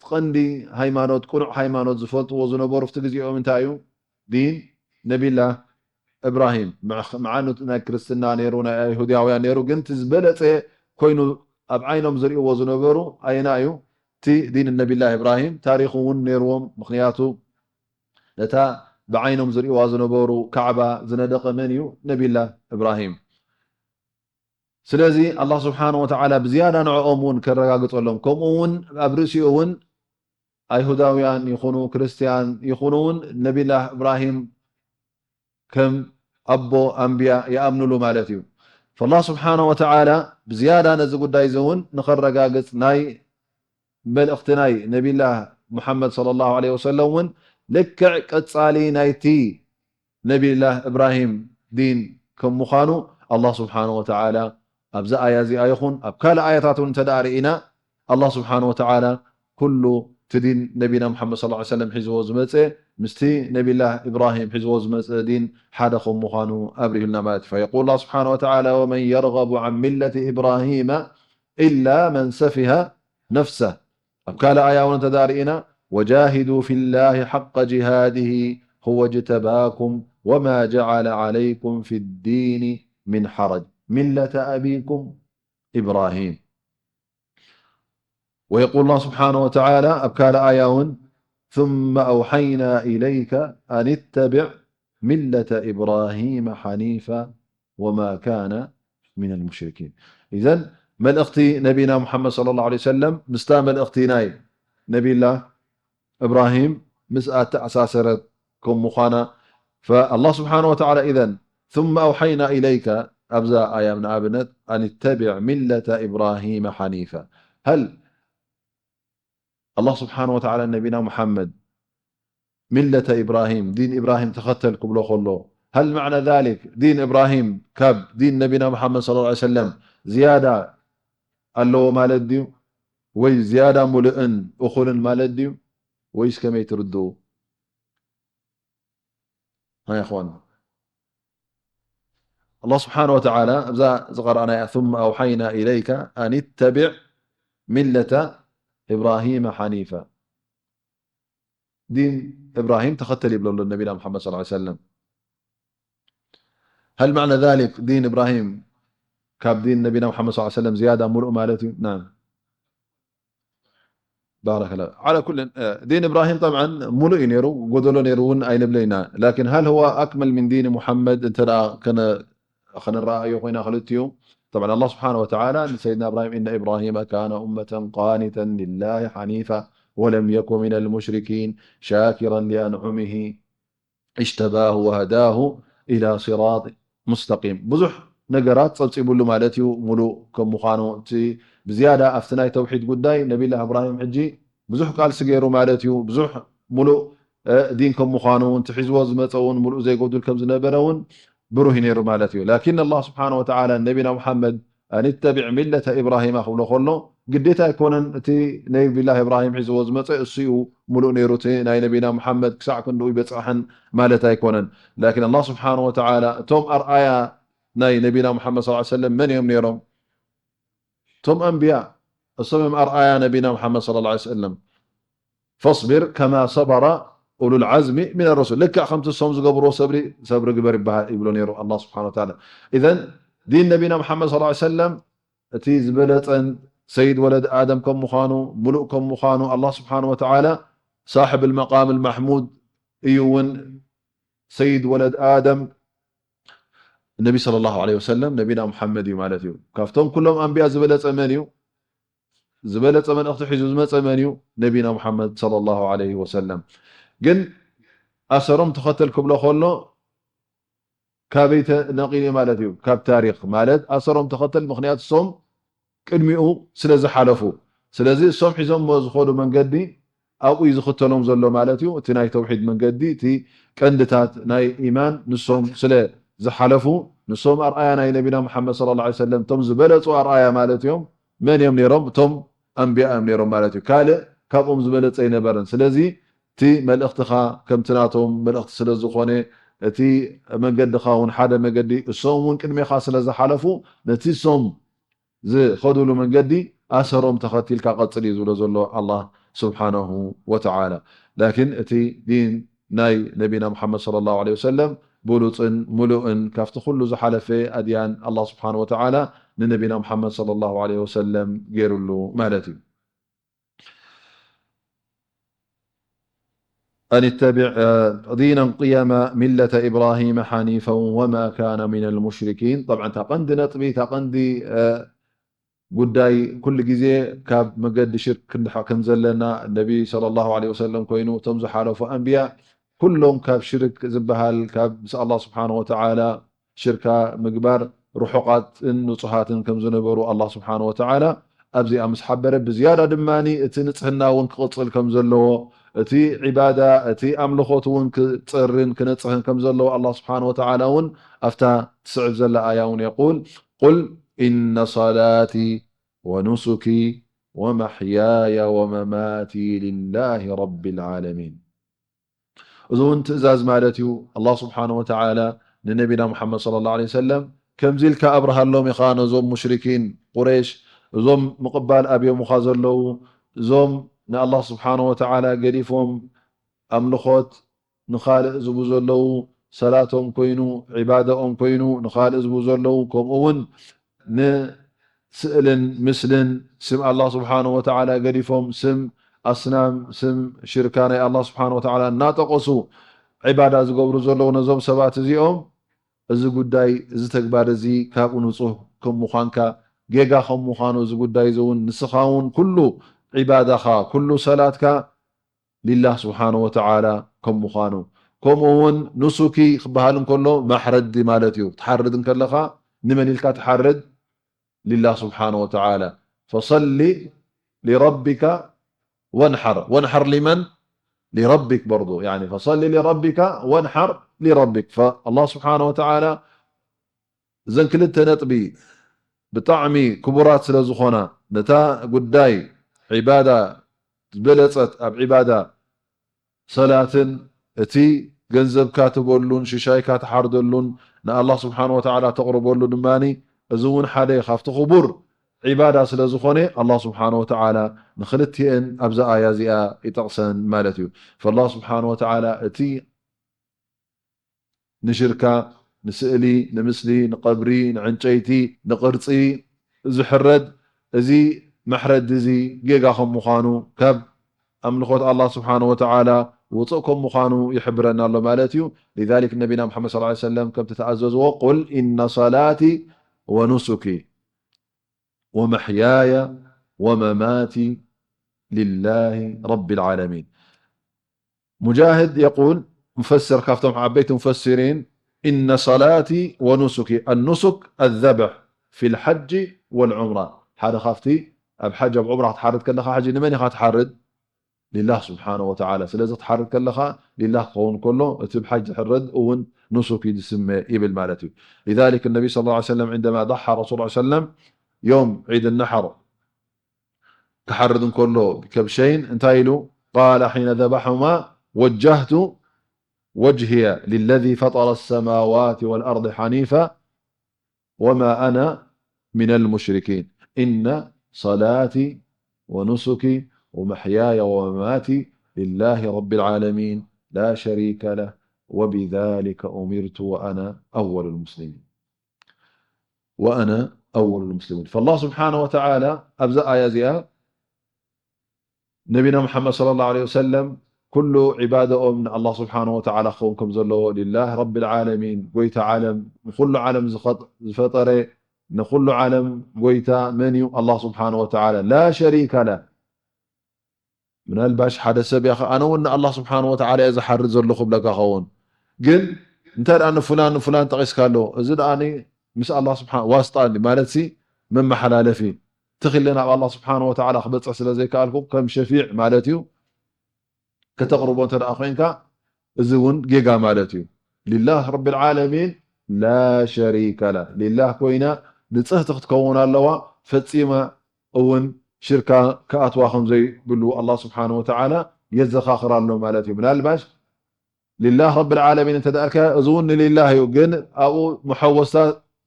ቀንዲ ሃይማኖት፣ ቅኑዕ ሃይማኖት ዝፈልጥዎ ዝነበሩ ኣብቲ ግዜኦም እንታይ እዩ? ዲን ነቢላህ እብራሂም። ምዕ-፣ ምዓኑ ናይ ክርስትና ነይሩ፣ ናይ ኣይሁዳውያን ነይሩ፣ ግን እቲ ዝበለጸ ኮይኑ ኣብ ዓይኖም ዝርእይዎ ዝነበሩ ኣየና እዩ? እቲ ዲን ነቢላህ እብራሂም። ታሪኽ እውን ነይርዎም፣ ምኽንያቱ ነታ ብዓይኖም ዝርእይዋ ዝነበሩ ካዕባ ዝነደቐ መን እዩ? ነቢላህ እብራሂም። ስለዚ ኣላህ ስብሓነ ወተዓላ ብዝያዳ ንዕኦም እውን ከረጋግጸሎም፣ ከምኡ እውን ኣብ ርእሲኡ እውን ኣይሁዳውያን ይኹኑ ክርስትያን ይኹኑ እውን ነቢላህ እብራሂም ከም ኣቦ ኣንብያ ይኣምኑሉ ማለት እዩ። ፈላህ ስብሓነ ወተዓላ ብዝያዳ ነዚ ጉዳይ እዚ እውን ንኸረጋግጽ ናይ መልእኽቲ ናይ ነቢላህ ሙሓመድ ሰለላሁ ዐለይሂ ወሰለም እውን ልክዕ ቀጻሊ ናይቲ ነቢላህ እብራሂም ዲን ከም ምዃኑ ኣላህ ስብሓነ ወተዓላ ኣብዛ ኣያ እዚኣ ይኹን ኣብ ካልእ ኣያታት እውን እንተ ደኣ ርኢና ኣላህ ስብሓነ ወተዓላ ኩሉ እቲ ዲን ነቢና ሙሓመድ ሰለላሁ ዐለይሂ ወሰለም ሒዝዎ ዝመጸ ምስቲ ነቢላህ እብራሂም ሒዝዎ ዝመጸ ዲን ሓደ ከም ምዃኑ ኣብሪሁልና ማለት እዩ። ፈየቁል ኣላህ ስብሓነ ወተዓላ: ወመን የርገቡ ዐን ሚለቲ ኢብራሂመ ኢላ መን ሰፊሀ ነፍሰህ። ኣብ ካልእ ኣያ እውን እንተ ደኣ ርኢና፣ ወጃሂዱ ፊላሂ ሓቀ ጂሃዲሂ ሁወ እጅተባኩም وما جعل عليكم في الدين من حرج ملة أبيكم إبراهيم. ويقول الله سبحانه وتعالى ኣብ ካልእ ኣያ እውን ثم أوحينا إليك أن اتبع ملة إبراهيم حنيفا وما كان من المشركين. إذن መልእኽቲ ነቢና ሙሓመድ صلى الله عليه وسلم ምስታ መልእኽቲ ናይ ነቢላ እብራሂም ምስኣ ተኣሳሰረት ከም ምዃና فالله سبحانه وتعالى إذن ثم أوحينا إليك ኣብዛ ኣያ ንኣብነት أن اتبع ملة إبراهيم حنيفا هل الله سبحانه وتعالى ነቢና ሙሓመድ ሚለተ ኢብራሂም ዲን ኢብራሂም ተኸተል ክብሎ ከሎ هل معنى ذلك ዲን ኢብራሂም ካብ ዲን ነቢና ሙሓመድ صلى الله عليه وسلم ዝያዳ ኣለዎ ማለት ድዩ? ወይ ዝያዳ ሙሉእን እኹልን ማለት ድዩ? ወይስ ከመይ ትርድኡ? ሃይ ኣኽዋን ኣላህ ስብሓነ ወተዓላ ኣብዛ ዝቐረኣናያ ثم أوحينا إليك أن اتبع ملة إبراهيم حنيفا ዲን እብራሂም ተኸተል ይብሎ ኣሎ ነቢና ሙሓመድ صلى الله عليه وسلم هل معنى ذلك ዲን እብራሂም ካብ ዲን ነቢና ሙሓመድ صلى الله عليه وسلم ዝያዳ ሙሉእ ማለት እዩ? ናም ባረከላ على كل ዲን እብራሂም طبعا ሙሉእ እዩ ነይሩ ጎደሎ ነይሩ እውን ኣይንብለይና لكن هل هو أكمل من دين محمد እንተ ደኣ ከነ ከነረኣዮ ኮይና ክልቲኡ طبعا الله سبحانه وتعالى ንሰይድና እብራሂም إن إبراهيم كان أمة قانتا لله حنيفا ولم يك من المشركين شاكرا لأنعمه اجتباه وهداه إلى صراط مستقيم ብዙሕ ነገራት ጸብጺቡሉ ማለት እዩ ሙሉእ ከም ምዃኑ እቲ ብዝያዳ ኣብቲ ናይ ተውሒድ ጉዳይ ነቢላ እብራሂም ሕጂ ብዙሕ ቃልሲ ገይሩ ማለት እዩ ብዙሕ ሙሉእ ዲን ከም ምዃኑ እቲ ሒዝዎ ዝመፀ እውን ሙሉእ ዘይጎድል ከም ዝነበረ እውን ብሩህ ነይሩ ማለት እዩ لكن الله سبحانه وتعالى ነቢና ሙሓመድ أن اتبع ملة إبراهيم ክብሎ ከሎ ግዴታ ኣይኮነን እቲ ነቢላ እብራሂም ሒዝዎ ዝመፀ እሱ እዩ ሙሉእ ነይሩ እቲ ናይ ነቢና ሙሓመድ ክሳዕ ክንድኡ ይበፅሐን ማለት ኣይኮነን لكن الله سبحانه وتعالى እቶም ኣርኣያ ናይ ነቢና ሙሓመድ صلى الله عليه وسلم መን እዮም ነይሮም እቶም ኣንብያ እሶም እዮም ኣርኣያ ነቢና ሙሓመድ صلى الله عليه وسلم فاصبر كما صبر أولو العزم من الرسل ልክዕ ከምቲ እሶም ዝገብርዎ ሰብሪ ሰብሪ ግበር ይበሃል ይብሎ ነይሩ ኣላህ ስብሓን ወተዓላ إذن ዲን ነቢና ሙሓመድ صلى الله عليه وسلم እቲ ዝበለፀን ሰይድ ወለድ ኣደም ከም ምዃኑ ሙሉእ ከም ምዃኑ ኣላህ ስብሓን ወተዓላ صاحب المقام المحمود እዩ እውን ሰይድ ወለድ ኣደም ነቢ صلى الله عليه وسلم ነቢና ሙሓመድ እዩ ማለት እዩ ካብቶም ኩሎም ኣንብያ ዝበለፀ መን እዩ ዝበለፀ መልእኽቲ ሒዙ ዝመፀ መን እዩ ነቢና ሙሓመድ صلى الله عليه وسلم ግን ኣሰሮም ተኸተል ክብሎ ከሎ ካበይ ነቒሉ ማለት እዩ ካብ ታሪክ ማለት ኣሰሮም ተኸተል ምክንያት እሶም ቅድሚኡ ስለ ዝሓለፉ ስለዚ እሶም ሒዞሞ ዝኸዱ መንገዲ ኣብኡ እዩ ዝኽተሎም ዘሎ ማለት እዩ እቲ ናይ ተውሒድ መንገዲ እቲ ቀንድታት ናይ ኢማን ንሶም ስለ ዝሓለፉ ንሶም ኣርኣያ ናይ ነቢና ሙሓመድ صلى الله عليه وسلم እቶም ዝበለፁ ኣርኣያ ማለት እዮም መን እዮም ነይሮም እቶም ኣንብያ እዮም ነይሮም ማለት እዩ ካልእ ካብኦም ዝበለፀ ኣይነበረን ስለዚ እቲ መልእኽትኻ ከምቲ ናቶም መልእኽቲ ስለ ዝኾነ እቲ መንገድኻ እውን ሓደ መገዲ እሶም እውን ቅድሜኻ ስለ ዝሓለፉ ነቲ እሶም ዝኸዱሉ መንገዲ ኣሰሮም ተኸቲልካ ቀፅል እዩ ዝብሎ ዘሎ ኣላህ ስብሓነሁ ወተዓላ ላኪን እቲ ዲን ናይ ነቢና ሙሓመድ صلى الله عليه وسلم ብሉፅን ሙሉእን ካብቲ ኩሉ ዝሓለፈ ኣድያን ኣላህ ስብሓን ወተዓላ ንነቢና ሙሓመድ صلى الله عليه وسلم ገይሩሉ ማለት እዩ أن اتبع دينا قيما ملة إبراهيم حنيفا وما كان من المشركين طبعا እታ ቀንዲ ነጥቢ እታ ቀንዲ ጉዳይ ኩሉ ግዜ ካብ መገዲ ሽርክ ክንድሕቕ ከም ዘለና ነቢ صلى الله عليه وسلم ኮይኑ እቶም ዝሓለፉ ኣንብያ ኩሎም ካብ ሽርክ ዝበሃል ካብ ምስ ኣላህ ስብሓን ወተዓላ ሽርካ ምግባር ርሑቓትን ንጹሃትን ከም ዝነበሩ ኣላህ ስብሓን ወተዓላ ኣብዚኣ ምስ ሓበረ ብዝያዳ ድማ እቲ ንጽህና እውን ክቕጽል ከም ዘለዎ እቲ ዒባዳ እቲ ኣምልኾት እውን ክጸርን ክነጽህን ከም ዘለዎ ኣላህ ስብሓን ወተዓላ እውን ኣብታ ትስዕብ ዘላ ኣያ እውን የቁል قل إن صلاتي ونسكي ومحياي ومماتي لله رب العالمين እዚ እውን ትእዛዝ ማለት እዩ ኣላህ ስብሓን ወተዓላ ንነቢና ሙሓመድ صلى الله عليه وسلم ከምዚ ኢልካ ኣብርሃሎም ኢኻ ነዞም ሙሽሪኪን ቁረይሽ እዞም ምቕባል ኣብዮምኻ ዘለዉ እዞም ንኣላህ ስብሓን ወተዓላ ገዲፎም ኣምልኾት ንኻልእ ዝቡ ዘለዉ ሰላቶም ኮይኑ፣ ዒባዳኦም ኮይኑ፣ ንኻልእ ዝብሉ ዘለዉ፣ ከምኡ እውን ንስእልን ምስልን ስም ኣላህ ስብሓነሁ ወተዓላ ገዲፎም ስም ኣስናም፣ ስም ሽርካ ናይ ኣላህ ስብሓነሁ ወተዓላ እናጠቐሱ ዒባዳ ዝገብሩ ዘለዉ ነዞም ሰባት እዚኦም፣ እዚ ጉዳይ፣ እዚ ተግባር እዚ ካብኡ ንጹህ ከም ምዃንካ፣ ጌጋ ከም ምዃኑ፣ እዚ ጉዳይ እዚ እውን ንስኻ እውን ኩሉ ዒባዳኻ፣ ኩሉ ሰላትካ ሊላህ ስብሓነሁ ወተዓላ ከም ምዃኑ፣ ከምኡ እውን ኑሱኪ ክበሃል እንከሎ ማሕረዲ ማለት እዩ። ትሓርድ እንከለኻ ንመን ኢልካ ትሓርድ? ሊላህ ስብሓነሁ ወተዓላ። ፈሰሊ ሊረቢካ ወንሓር። ወንሓር ሊመን? ሊረቢክ በርዱ። ያኒ ፈሰሊ ሊረቢካ ወንሓር ሊረቢክ። ፈኣላህ ስብሓነሁ ወተዓላ እዘን ክልተ ነጥቢ ብጣዕሚ ክቡራት ስለ ዝኾና፣ ነታ ጉዳይ ዒባዳ ዝበለጸት፣ ኣብ ዒባዳ ሰላትን እቲ ገንዘብካ ትበሉን ሽሻይካ ትሓርደሉን ንኣላህ ስብሓነ ወተዓላ ተቕርበሉ ድማኒ፣ እዚ እውን ሓደ ካብቲ ክቡር ዒባዳ ስለ ዝኾነ፣ ኣላህ ስብሓነ ወተዓላ ንኽልቲኤን ኣብዛ ኣያ እዚኣ ይጠቕሰን ማለት እዩ። ፈላህ ስብሓነ ወተዓላ እቲ ንሽርካ፣ ንስእሊ፣ ንምስሊ፣ ንቐብሪ፣ ንዕንጨይቲ፣ ንቕርጺ ዝሕረድ፣ እዚ መሕረዲ እዚ ጌጋ ከም ምዃኑ፣ ካብ ኣምልኾት ኣላህ ስብሓነ ወተዓላ ውጹእ ከም ምዃኑ ይሕብረና ኣሎ ማለት እዩ። ሊዛሊክ ነቢና ሙሓመድ ሰለላሁ ዐለይሂ ወሰለም ከምቲ ተኣዘዝዎ፣ ቁል ኢነ ሰላቲ ወኑሱኪ ወመሕያየ ወመማቲ ሊላሂ ረቢል ዓለሚን። ሙጃሂድ የቁል፣ ሙፈስር ካብቶም ዓበይቲ ሙፈስሪን፣ ኢነ ሰላቲ ወኑሱኪ፣ ኣኑሱክ ኣዘብሕ ፊል ሓጂ ወል ዑምራ። ሓደ ካብቲ ኣብ ሓጅ ኣብ ዑምራ ክትሓርድ ከለኻ፣ ሕጂ ንመን ኢኻ ትሓርድ? ሊላህ ስብሓነ ወተዓላ። ስለዚ ክትሓርድ ከለኻ ሊላህ ክኸውን ከሎ፣ እቲ ብሓጅ ዝሕረድ እውን ኑሱክ እዩ ዝስመ ይብል ማለት እዩ። ሊዛሊክ ነቢ ሰለላሁ ዐለይሂ ወሰለም ዕንደማ ضሓ ረሱል ሰለላሁ ዐለይሂ ወሰለም ዮም ዒድ ነሕር ክሓርድ እንከሎ ብከብሸይን እንታይ ኢሉ? ቃለ ሒነ ዘበሐሁማ ወጀህቱ ወጅህየ ሊለዚ ፈጠረ ሰማዋት ወልኣርድ ሓኒፈ ወማ ኣነ ሚነል ሙሽሪኪን። ኢነ ሰላቲ ወኑሱኪ ወመሕያየ ወመማቲ ሊላሂ ረቢል ዓለሚን ላ ሸሪከ ለህ ወቢዛሊከ ኡሚርቱ ወኣነ ኣወሉል ሙስሊሚን። ወኣነ ኣወሉል ሙስሊሚን። ፈላህ ስብሓነ ወተዓላ ኣብዛ ኣያ እዚኣ ነቢና ሙሓመድ ሰለላሁ ዐለይሂ ወሰለም ኩሉ ዒባዳኦም ንኣላህ ስብሓነ ወተዓላ ክኸውን ከም ዘለዎ፣ ሊላህ ረቢል ዓለሚን፣ ጎይታ ዓለም፣ ንኹሉ ዓለም ዝኸጥ-፣ ዝፈጠረ፣ ንኹሉ ዓለም ጎይታ መን እዩ? ኣላህ ስብሓነ ወተዓላ፣ ላ ሸሪከ ለህ። ምናልባሽ ሓደ ሰብ፣ ያኸ፣ ኣነ እውን ንኣላህ ስብሓነ ወተዓላ እየ ዝሓርድ ዘለኹ ክብለካ ኸውን። ግን እንተ ደኣ ንፉላን ንፉላን ጠቒስካ ኣሎ፣ እዚ ደኣ ኒ-፣ ምስ ኣላህ ስብሓ-፣ ዋስጣ ኒ-፣ ማለት ሲ መመሓላለፊ፣ ትኽ ኢለ ናብ ኣላህ ስብሓነ ወተዓላ ክበጽሕ ስለ ዘይከኣልኩ፣ ከም ሸፊዕ ማለት እዩ፣ ከተቕርቦ እንተ ደኣ ኮይንካ፣ እዚ እውን ጌጋ ማለት እዩ። ሊላህ ረቢል ዓለሚን ላ ሸሪከ ለህ። ሊላህ ኮይና ንጽህቲ ክትከውን ኣለዋ። ፈጺማ እውን ሽርካ ክኣትዋ ከም ዘይብሉ ኣላህ ስብሓነ ወተዓላ የዘኻኽር ኣሎ ማለት እዩ። ምናልባሽ ሊላህ ረቢል ዓለሚን እንተ ደኣ ኢልካ፣ እዚ እውን ንሊላህ እዩ፣ ግን ኣብኡ መሐወስታ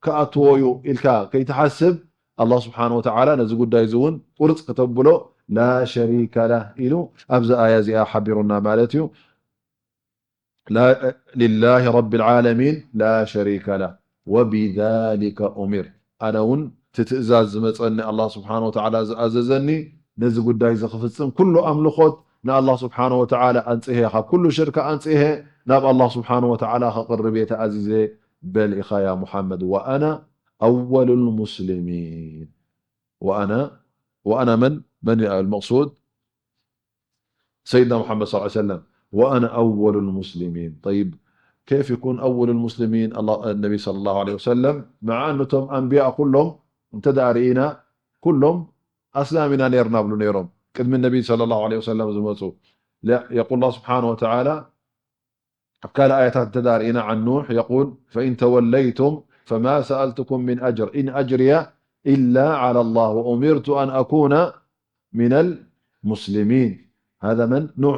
ክኣትዎ እዩ ኢልካ ከይትሓስብ፣ ኣላህ ስብሓነ ወተዓላ ነዚ ጉዳይ እዚ እውን ቁርጽ ክተብሎ፣ ላ ሸሪከ ለህ ኢሉ ኣብዚ ኣያ እዚኣ ሓቢሩና ማለት እዩ። ላ-፣ ሊላሂ ረቢል ዓለሚን ላ ሸሪከ ለህ ወቢዛሊከ ኡሚር። ኣነ እውን እቲ ትእዛዝ ዝመጸኒ፣ ኣላህ ስብሓነ ወተዓላ ዝኣዘዘኒ፣ ነዚ ጉዳይ እዚ ክፍጽም፣ ኩሉ ኣምልኾት ንኣላህ ስብሓነ ወተዓላ ኣንጽሄ፣ ካብ ኩሉ ሽርክ ኣንጽሄ ናብ ኣላህ ስብሓነ ወተዓላ ከቕርብ እየ ተኣዚዘ በል ኢኻ ያ ሙሓመድ። ወኣነ ኣወሉል ሙስሊሚን። ወኣነ፣ ወኣነ መን? መን እዩ መቅሱድ? ሰይድና ሙሓመድ ሰለላሁ ዐለይሂ ወሰለም። ወኣነ ኣወሉል ሙስሊሚን። ጠይብ፣ ከይፍ ይኩን ኣወሉል ሙስሊሚን? ኣላ-፣ ነቢ ሰለላሁ ዐለይሂ ወሰለም፣ መዓ እቶም ኣንብያ ኩሎም እንተ ደኣ ርኢና፣ ኩሎም ኣስላም ኢና ነይርና ብሉ ነይሮም፣ ቅድሚ ነቢ ሰለላሁ ዐለይሂ ወሰለም ዝመጹ። ለ-፣ የቁል ኣላህ ስብሓነ ወተዓላ፣ ኣብ ካልእ ኣያታት እንተ ደኣ ርኢና፣ ዓን ኑሕ የቁል፣ ፈኢን ተወለይቱም ፈማ ሰኣልቱኩም ሚን ኣጅር፣ ኢን ኣጅርየ ኢላ ዓላ ላህ ወኡሚርቱ ኣን ኣኩነ ሚነል ሙስሊሚን። ሃዛ መን? ኑሕ።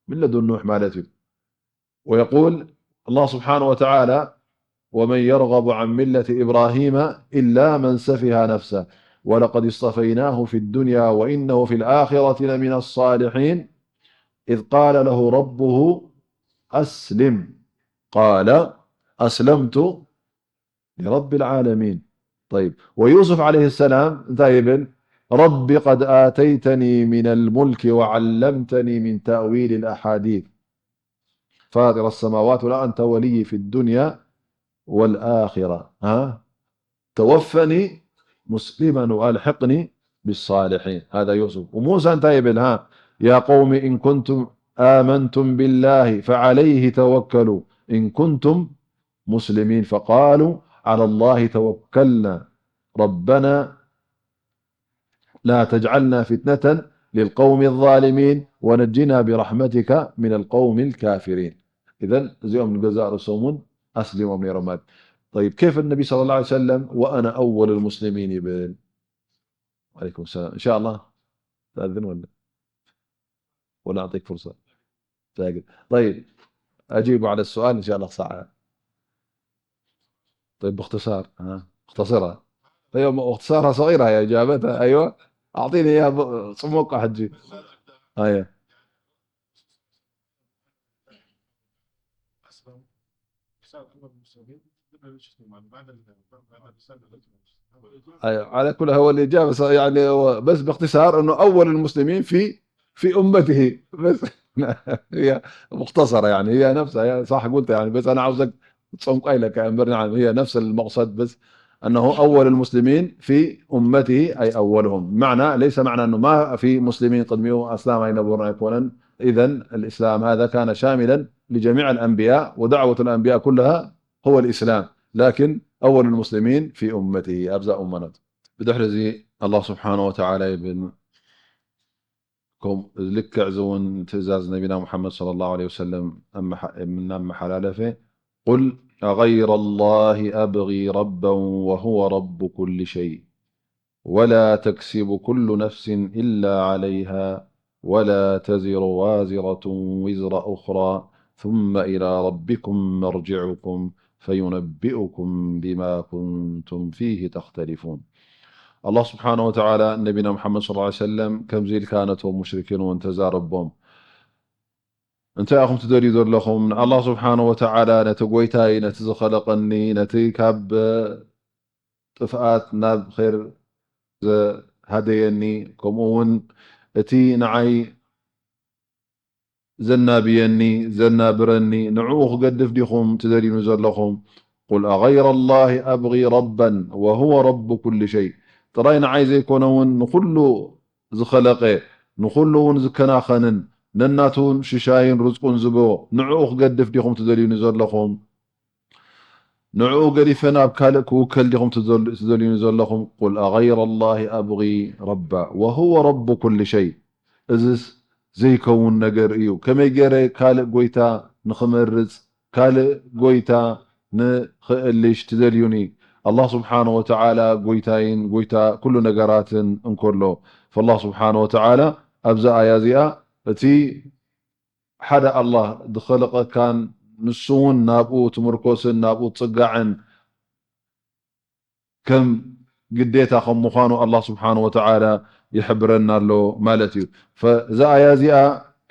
ምን ለዱን ኑሕ ማለት እዩ። ويقول الله سبحانه وتعالى: ومن يرغب عن ملة إبراهيم إلا من سفه نفسه ولقد اصطفيناه في الدنيا وإنه في الآخرة لمن الصالحين إذ قال له ربه أسلم. قال: أسلمت لرب العالمين. طيب، ويوسف عليه السلام እንታይ ይብል? رب قد آتيتني من الملك وعلمتني من تأويل الأحاديث فاطر السماوات ولا أنت ولي في الدنيا والآخرة ها توفني مسلما وألحقني بالصالحين. هذا يوسف. وموسى እንታይ ይብል? ها يا قوم إن كنتم آمنتم بالله فعليه توكلوا إن كنتم مسلمين فقالوا على الله توكلنا ربنا لا تجعلنا فتنة للقوم الظالمين ونجنا برحمتك من القوم الكافرين. إذن እዚኦም ንገዛእ ርእሶም እውን ኣስሊሞም ነይሮም ማለት። طيب كيف النبي صلى الله عليه وسلم وأنا أول المسلمين ይብል؟ عليكم السلام. إن شاء الله تأذن ولا ولا أعطيك فرصة؟ طيب أجيب على السؤال إن شاء الله ساعة. طيب باختصار ها اختصرها. ايوه اختصارها صغيره هي اجابتها ايوه. اعطيني اياها ب- صموقه حجي. ايوه. أيوة. على كل هو الإجابة ص- يعني هو بس باختصار إنه أول المسلمين في في أمته بس هي مختصرة يعني هي نفسها هي صح قلت يعني بس أنا عاوزك تصنق لك أمر نعم هي نفس المقصد بس أنه أول المسلمين في أمته أي أولهم معنى ليس معنى أنه ما في مسلمين قدموا أسلام أي نبورنا يكونن إذن الإسلام هذا كان شاملا لجميع الأنبياء ودعوة الأنبياء كلها هو الإسلام لكن أول المسلمين في أمته أبزا أمنت بدحر زي الله سبحانه وتعالى يبن كم لكع زون تزاز نبينا محمد صلى الله عليه وسلم أما أما حلالفه قل أغير الله أبغي ربا وهو رب كل شيء ولا تكسب كل نفس إلا عليها ولا تزر وازرة وزر أخرى ثم إلى ربكم مرجعكم فينبئكم بما كنتم فيه تختلفون. الله سبحانه وتعالى نبينا محمد صلى الله عليه وسلم كم زيل كانت ومشركين وانتزاربهم. انت أخم تدري ذر لكم الله سبحانه وتعالى نتقويتاي نتزخلقني نتكاب ጥፍኣት ናብ ኸይር ዘሃደየኒ፣ ከምኡ እውን እቲ ንዓይ ዘናብየኒ፣ ዘናብረኒ፣ ንዕኡ ክገድፍ ዲኹም ትደልዩኒ ዘለኹም? ቁል ኣገይረ ላሂ ኣብጊ ረበን ወሁወ ረቡ ኩሊ ሸይ። ጥራይ ንዓይ ዘይኮነ እውን ንኹሉ ዝኸለቐ፣ ንኹሉ እውን ዝከናኸንን፣ ነናቱ እውን ሽሻይን ርዝቁን ዝቦ፣ ንዕኡ ክገድፍ ዲኹም ትደልዩኒ ዘለኹም? ንዕኡ ገዲፈ ናብ ካልእ ክውከል ዲኹም ትዘል-፣ ትደልዩኒ ዘለኹም? ቁል ኣገይረ ላሂ ኣብጊ ረባ ወሁወ ረቡ ኩሊ ሸይ። እዝስ ዘይከውን ነገር እዩ። ከመይ ገይረ ካልእ ጎይታ ንኽመርጽ፣ ካልእ ጎይታ ንኽእልሽ ትደልዩኒ? ኣላህ ስብሓነ ወተዓላ ጎይታይን ጎይታ ኩሉ ነገራትን እንከሎ፣ ፈላህ ስብሓነ ወተዓላ ኣብዛ ኣያ እዚኣ እቲ ሓደ ኣላህ ዝኸለቐካን ንሱ እውን ናብኡ ትምርኮስን ናብኡ ትጽጋዕን ከም ግዴታ ከም ምዃኑ ኣላህ ስብሓነ ወተዓላ ይሕብረና ኣሎ ማለት እዩ። ፈ-፣ እዛ ኣያ እዚኣ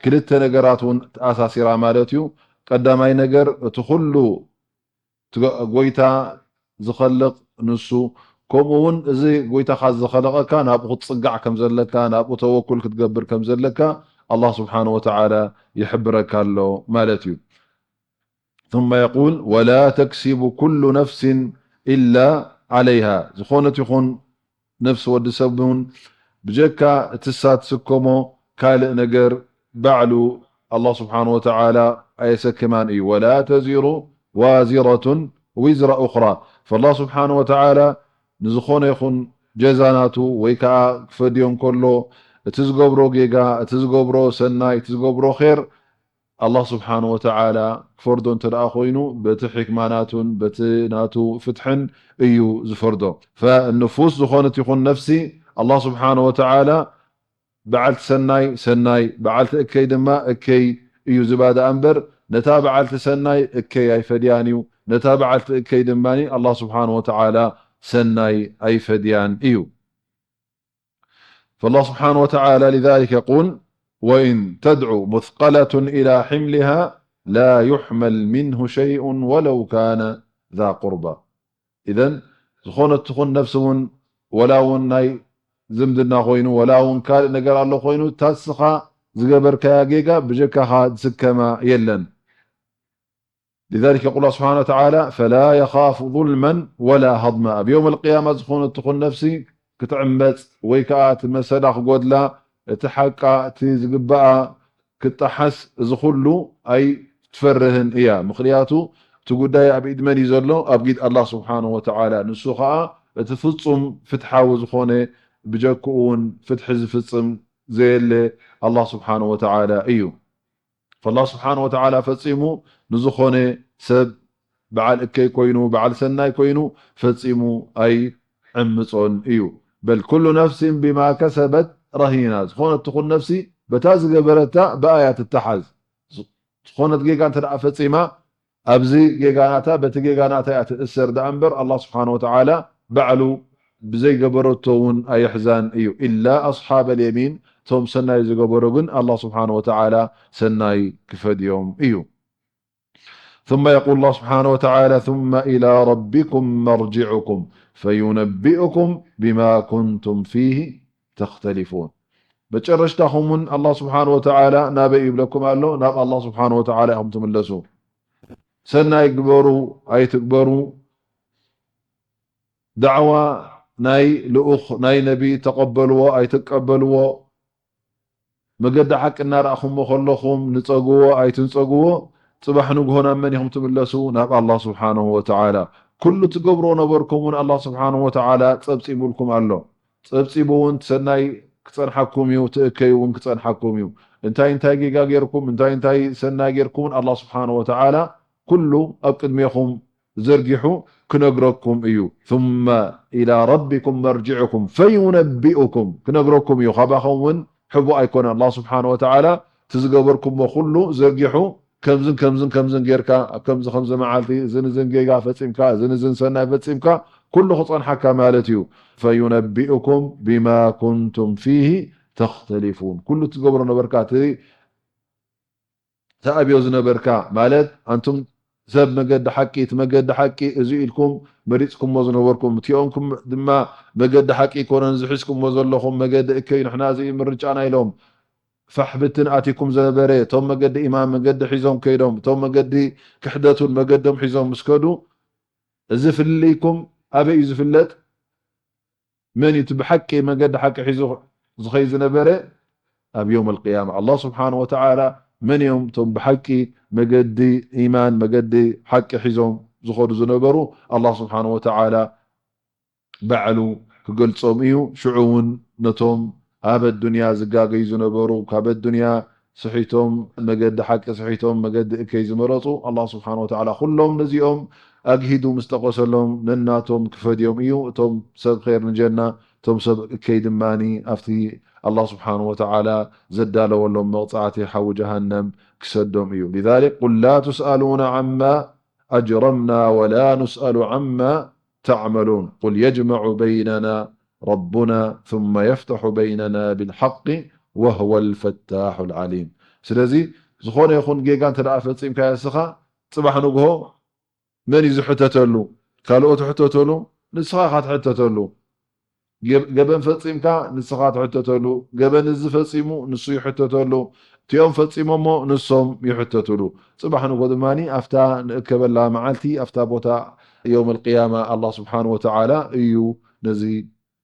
ክልተ ነገራት እውን ተኣሳሲራ ማለት እዩ። ቀዳማይ ነገር እቲ ኩሉ እቲ ጎ-፣ ጎይታ ዝኸልቕ ንሱ፣ ከምኡ እውን እዚ ጎይታኻ ዝኸለቐካ ናብኡ ክትጽጋዕ ከም ዘለካ፣ ናብኡ ተወኩል ክትገብር ከም ዘለካ ኣላህ ስብሓነ ወተዓላ ይሕብረካ ኣሎ ማለት እዩ። ثم يقول ولا تكسب كل نفس إلا عليها። ዝኾነት ይኹን ነፍሲ ወዲ ሰብ እውን ብጀካ እቲ እሳ ትስከሞ ካልእ ነገር ባዕሉ ኣላህ ስብሓነ ወተዓላ ኣየሰክማን እዩ። ወላ ተዚሩ ዋዚረቱን ዊዝራ ኡኽራ። ፈላህ ስብሓነ ወተዓላ ንዝኾነ ይኹን ጀዛ ናቱ ወይ ከዓ ክፈድዮ እንከሎ እቲ ዝገብሮ ጌጋ፣ እቲ ዝገብሮ ሰናይ፣ እቲ ዝገብሮ ኼር ኣላህ ስብሓነ ወተዓላ ክፈርዶ እንተ ደኣ ኮይኑ በቲ ሕክማ ናቱን በቲ ናቱ ፍትሕን እዩ ዝፈርዶ። ፈንፉስ ዝኾነት ይኹን ነፍሲ ኣላህ ስብሓነ ወተዓላ በዓልቲ ሰናይ ሰናይ፣ በዓልቲ እከይ ድማ እከይ እዩ ዝባ ደኣ እምበር ነታ በዓልቲ ሰናይ እከይ ኣይፈድያን እዩ፣ ነታ በዓልቲ እከይ ድማ ኣላህ ስብሓነ ወተዓላ ሰናይ ኣይፈድያን እዩ። فالله سبحانه وتعالى لذلك يقول وإن تدع مثقلة إلى حملها لا يحمل منه شيء ولو كان ذا قربى. ኢዘን ዝኾነት ትኹን ነፍሲ እውን፣ ወላ እውን ናይ ዝምድና ኮይኑ፣ ወላ እውን ካልእ ነገር ኣሎ ኮይኑ፣ እታ ንስኻ ዝገበርካያ ጌጋ ብጀካኻ ዝስከማ የለን። لذلك يقول الله سبحانه وتعالى: فلا يخاف ظلما ولا هضما. ኣብ የውመል ቅያማ ዝኾነት ትኹን ነፍሲ ክትዕመፅ ወይ ከዓ እቲ መሰላ ክጎድላ፣ እቲ ሓቃ፣ እቲ ዝግባኣ ክጠሓስ፣ እዚ ኩሉ ኣይትፈርህን እያ። ምኽንያቱ እቲ ጉዳይ ኣብ ኢድ መን እዩ ዘሎ? ኣብ ኢድ ኣላህ ስብሓነሁ ወተዓላ። ንሱ ከዓ እቲ ፍጹም ፍትሓዊ ዝኾነ፣ ብጀክኡ እውን ፍትሒ ዝፍጽም ዘየለ ኣላህ ስብሓነሁ ወተዓላ እዩ። ፈላህ ስብሓነሁ ወተዓላ ፈጺሙ ንዝኾነ ሰብ፣ በዓል እከይ ኮይኑ፣ በዓል ሰናይ ኮይኑ፣ ፈጺሙ ኣይዕምጾን እዩ። በል ኩሉ ነፍሲን ቢማ ከሰበት ረሂና። ዝኾነት ትኹን ነፍሲ በታ ዝገበረታ ብኣያ ትተሓዝ። ዝኾነት ጌጋ እንተ ደኣ ፈጺማ፣ ኣብዚ ጌጋ ናታ፣ በቲ ጌጋ ናታ እያ ትእሰር ደኣ እምበር፣ ኣላህ ስብሓነሁ ወተዓላ ባዕሉ ብዘይገበረቶ እውን ኣየሕዛን እዩ። ኢላ ኣስሓበል የሚን፣ እቶም ሰናይ ዝገበሩ ግን ኣላህ ስብሓነሁ ወተዓላ ሰናይ ክፈድዮም እዩ። ثم يقول الله سبحانه وتعالى: ثم إلى ربكم مرجعكم فينبئكم بما كنتم فيه تختلفون። መጨረሽታኹም እውን ኣላህ ስብሓነሁ ወተዓላ ናበይ ይብለኩም ኣሎ? ናብ ኣላህ ስብሓነሁ ወተዓላ ኢኹም ትምለሱ። ሰናይ ግበሩ ኣይትግበሩ፣ ዳዕዋ ናይ ልኡኽ ናይ ነቢ ተቐበልዎ ኣይትቀበልዎ፣ መገዲ ሓቂ እናረኣኹምዎ ከለኹም ንጸግዎ ኣይትንጸግዎ፣ ጽባሕ ንግሆ ናብ መን ኢኹም ትምለሱ? ናብ ኣላህ ስብሓነሁ ወተዓላ። ኩሉ ትገብሮ ነበርኩም እውን ኣላህ ስብሓነሁ ወተዓላ ጸብጺቡልኩም ኣሎ። ጸብጺቡ እውን ሰናይ ክጸንሓኩም እዩ፣ ትእከዩ እውን ክጸንሓኩም እዩ። እንታይ እንታይ ጌጋ ጌርኩም፣ እንታይ እንታይ ሰናይ ጌርኩምን ኣላህ ስብሓነሁ ወተዓላ ኩሉ ኣብ ቅድሜኹም ዘርጊሑ ክነግረኩም እዩ። ثم إلى ربكم مرجعكم فينبئكم፣ ክነግረኩም እዩ። ካባኹም እውን ሕቡእ ኣይኮነን። ኣላህ ስብሓነሁ ወተዓላ እቲ ዝገበርኩሞ ኩሉ ዘርጊሑ፣ ከምዝን ከምዝን ከምዝን ጌርካ፣ ኣብ ከምዚ ከምዚ መዓልቲ እዝን እዝን ጌጋ ፈጺምካ፣ እዝን እዝን ሰናይ ፈጺምካ፣ ኩሉ ክጸንሓካ ማለት እዩ። فينبئكم بما كنتم فيه تختلفون። ኩሉ ትገብሮ ነበርካ፣ እቲ ተኣብዮ ዝነበርካ፣ ማለት ኣንቱም ሰብ መገዲ ሓቂ፣ እቲ መገዲ ሓቂ እዚ ኢልኩም መሪጽኩሞ ዝነበርኩም፣ እቲኦም ክም-፣ ድማ መገዲ ሓቂ ኣይኮነን ዝሒዝኩሞ ዘለኹም፣ መገዲ እከይ፣ ንሕና እዚ እዩ ምርጫና ኢሎም ፋሕ ብትን ኣቲኩም ዝነበረ፣ እቶም መገዲ ኢማን መገዲ ሒዞም ከይዶም፣ እቶም መገዲ ክሕደቱን መገዶም ሒዞም ምስ ከዱ፣ እዚ ፍልልይኩም ኣበይ እዩ ዝፍለጥ? መን እዩ እቲ ብሓቂ መገዲ ሓቂ ሒዙ ዝኸይድ ዝነበረ? ኣብ የውም ኣልቅያማ ኣላህ ስብሓነሁ ወተዓላ መን እዮም እቶም ብሓቂ መገዲ ኢማን፣ መገዲ ሓቂ ሒዞም ዝኸዱ ዝነበሩ? ኣላህ ስብሓነሁ ወተዓላ ባዕሉ ክገልጾም እዩ። ሽዑ እውን ነቶም ኣብ ኣዱንያ ዝጋገዩ ዝነበሩ፣ ካብ ኣዱንያ ስሒቶም፣ መገዲ ሓቂ ስሒቶም፣ መገዲ እከይ ዝመረጹ፣ ኣላህ ስብሓነሁ ወተዓላ ኩሎም ነዚኦም ኣግሂዱ ምስ ጠቐሰሎም፣ ነናቶም ክፈድዮም እዩ። እቶም ሰብ ኸይር ንጀና፣ እቶም ሰብ እከይ ድማ ኣብቲ ኣላህ ስብሓነሁ ወተዓላ ዘዳለወሎም መቕጻዕቲ ሓዊ ጀሃነም ክሰዶም እዩ። لذلك قل لا تسألون عما أجرمنا ولا نسأل عما تعملون قل يجمع بيننا ربنا ثم يفتح بيننا بالحق وهو الفتاح العليم። ስለዚ ዝኾነ ይኹን ጌጋ እንተ ደኣ ፈጺምካዮ ንስኻ፣ ጽባሕ ንግሆ መን እዩ ዝሕተተሉ? ካልኦት ይሕተተሉ፣ ንስኻ ኢኻ ትሕተተሉ። ገ-፣ ገበን ፈጺምካ ንስኻ ትሕተተሉ፣ ገበን እዚ ፈጺሙ ንሱ ይሕተተሉ፣ እቲኦም ፈጺሞሞ ንሶም ይሕተትሉ። ጽባሕ ንግሆ ድማ ኣብታ ንእከበላ መዓልቲ፣ ኣብታ ቦታ የውመል ቅያማ ኣላህ ስብሓነሁ ወተዓላ እዩ ነዚ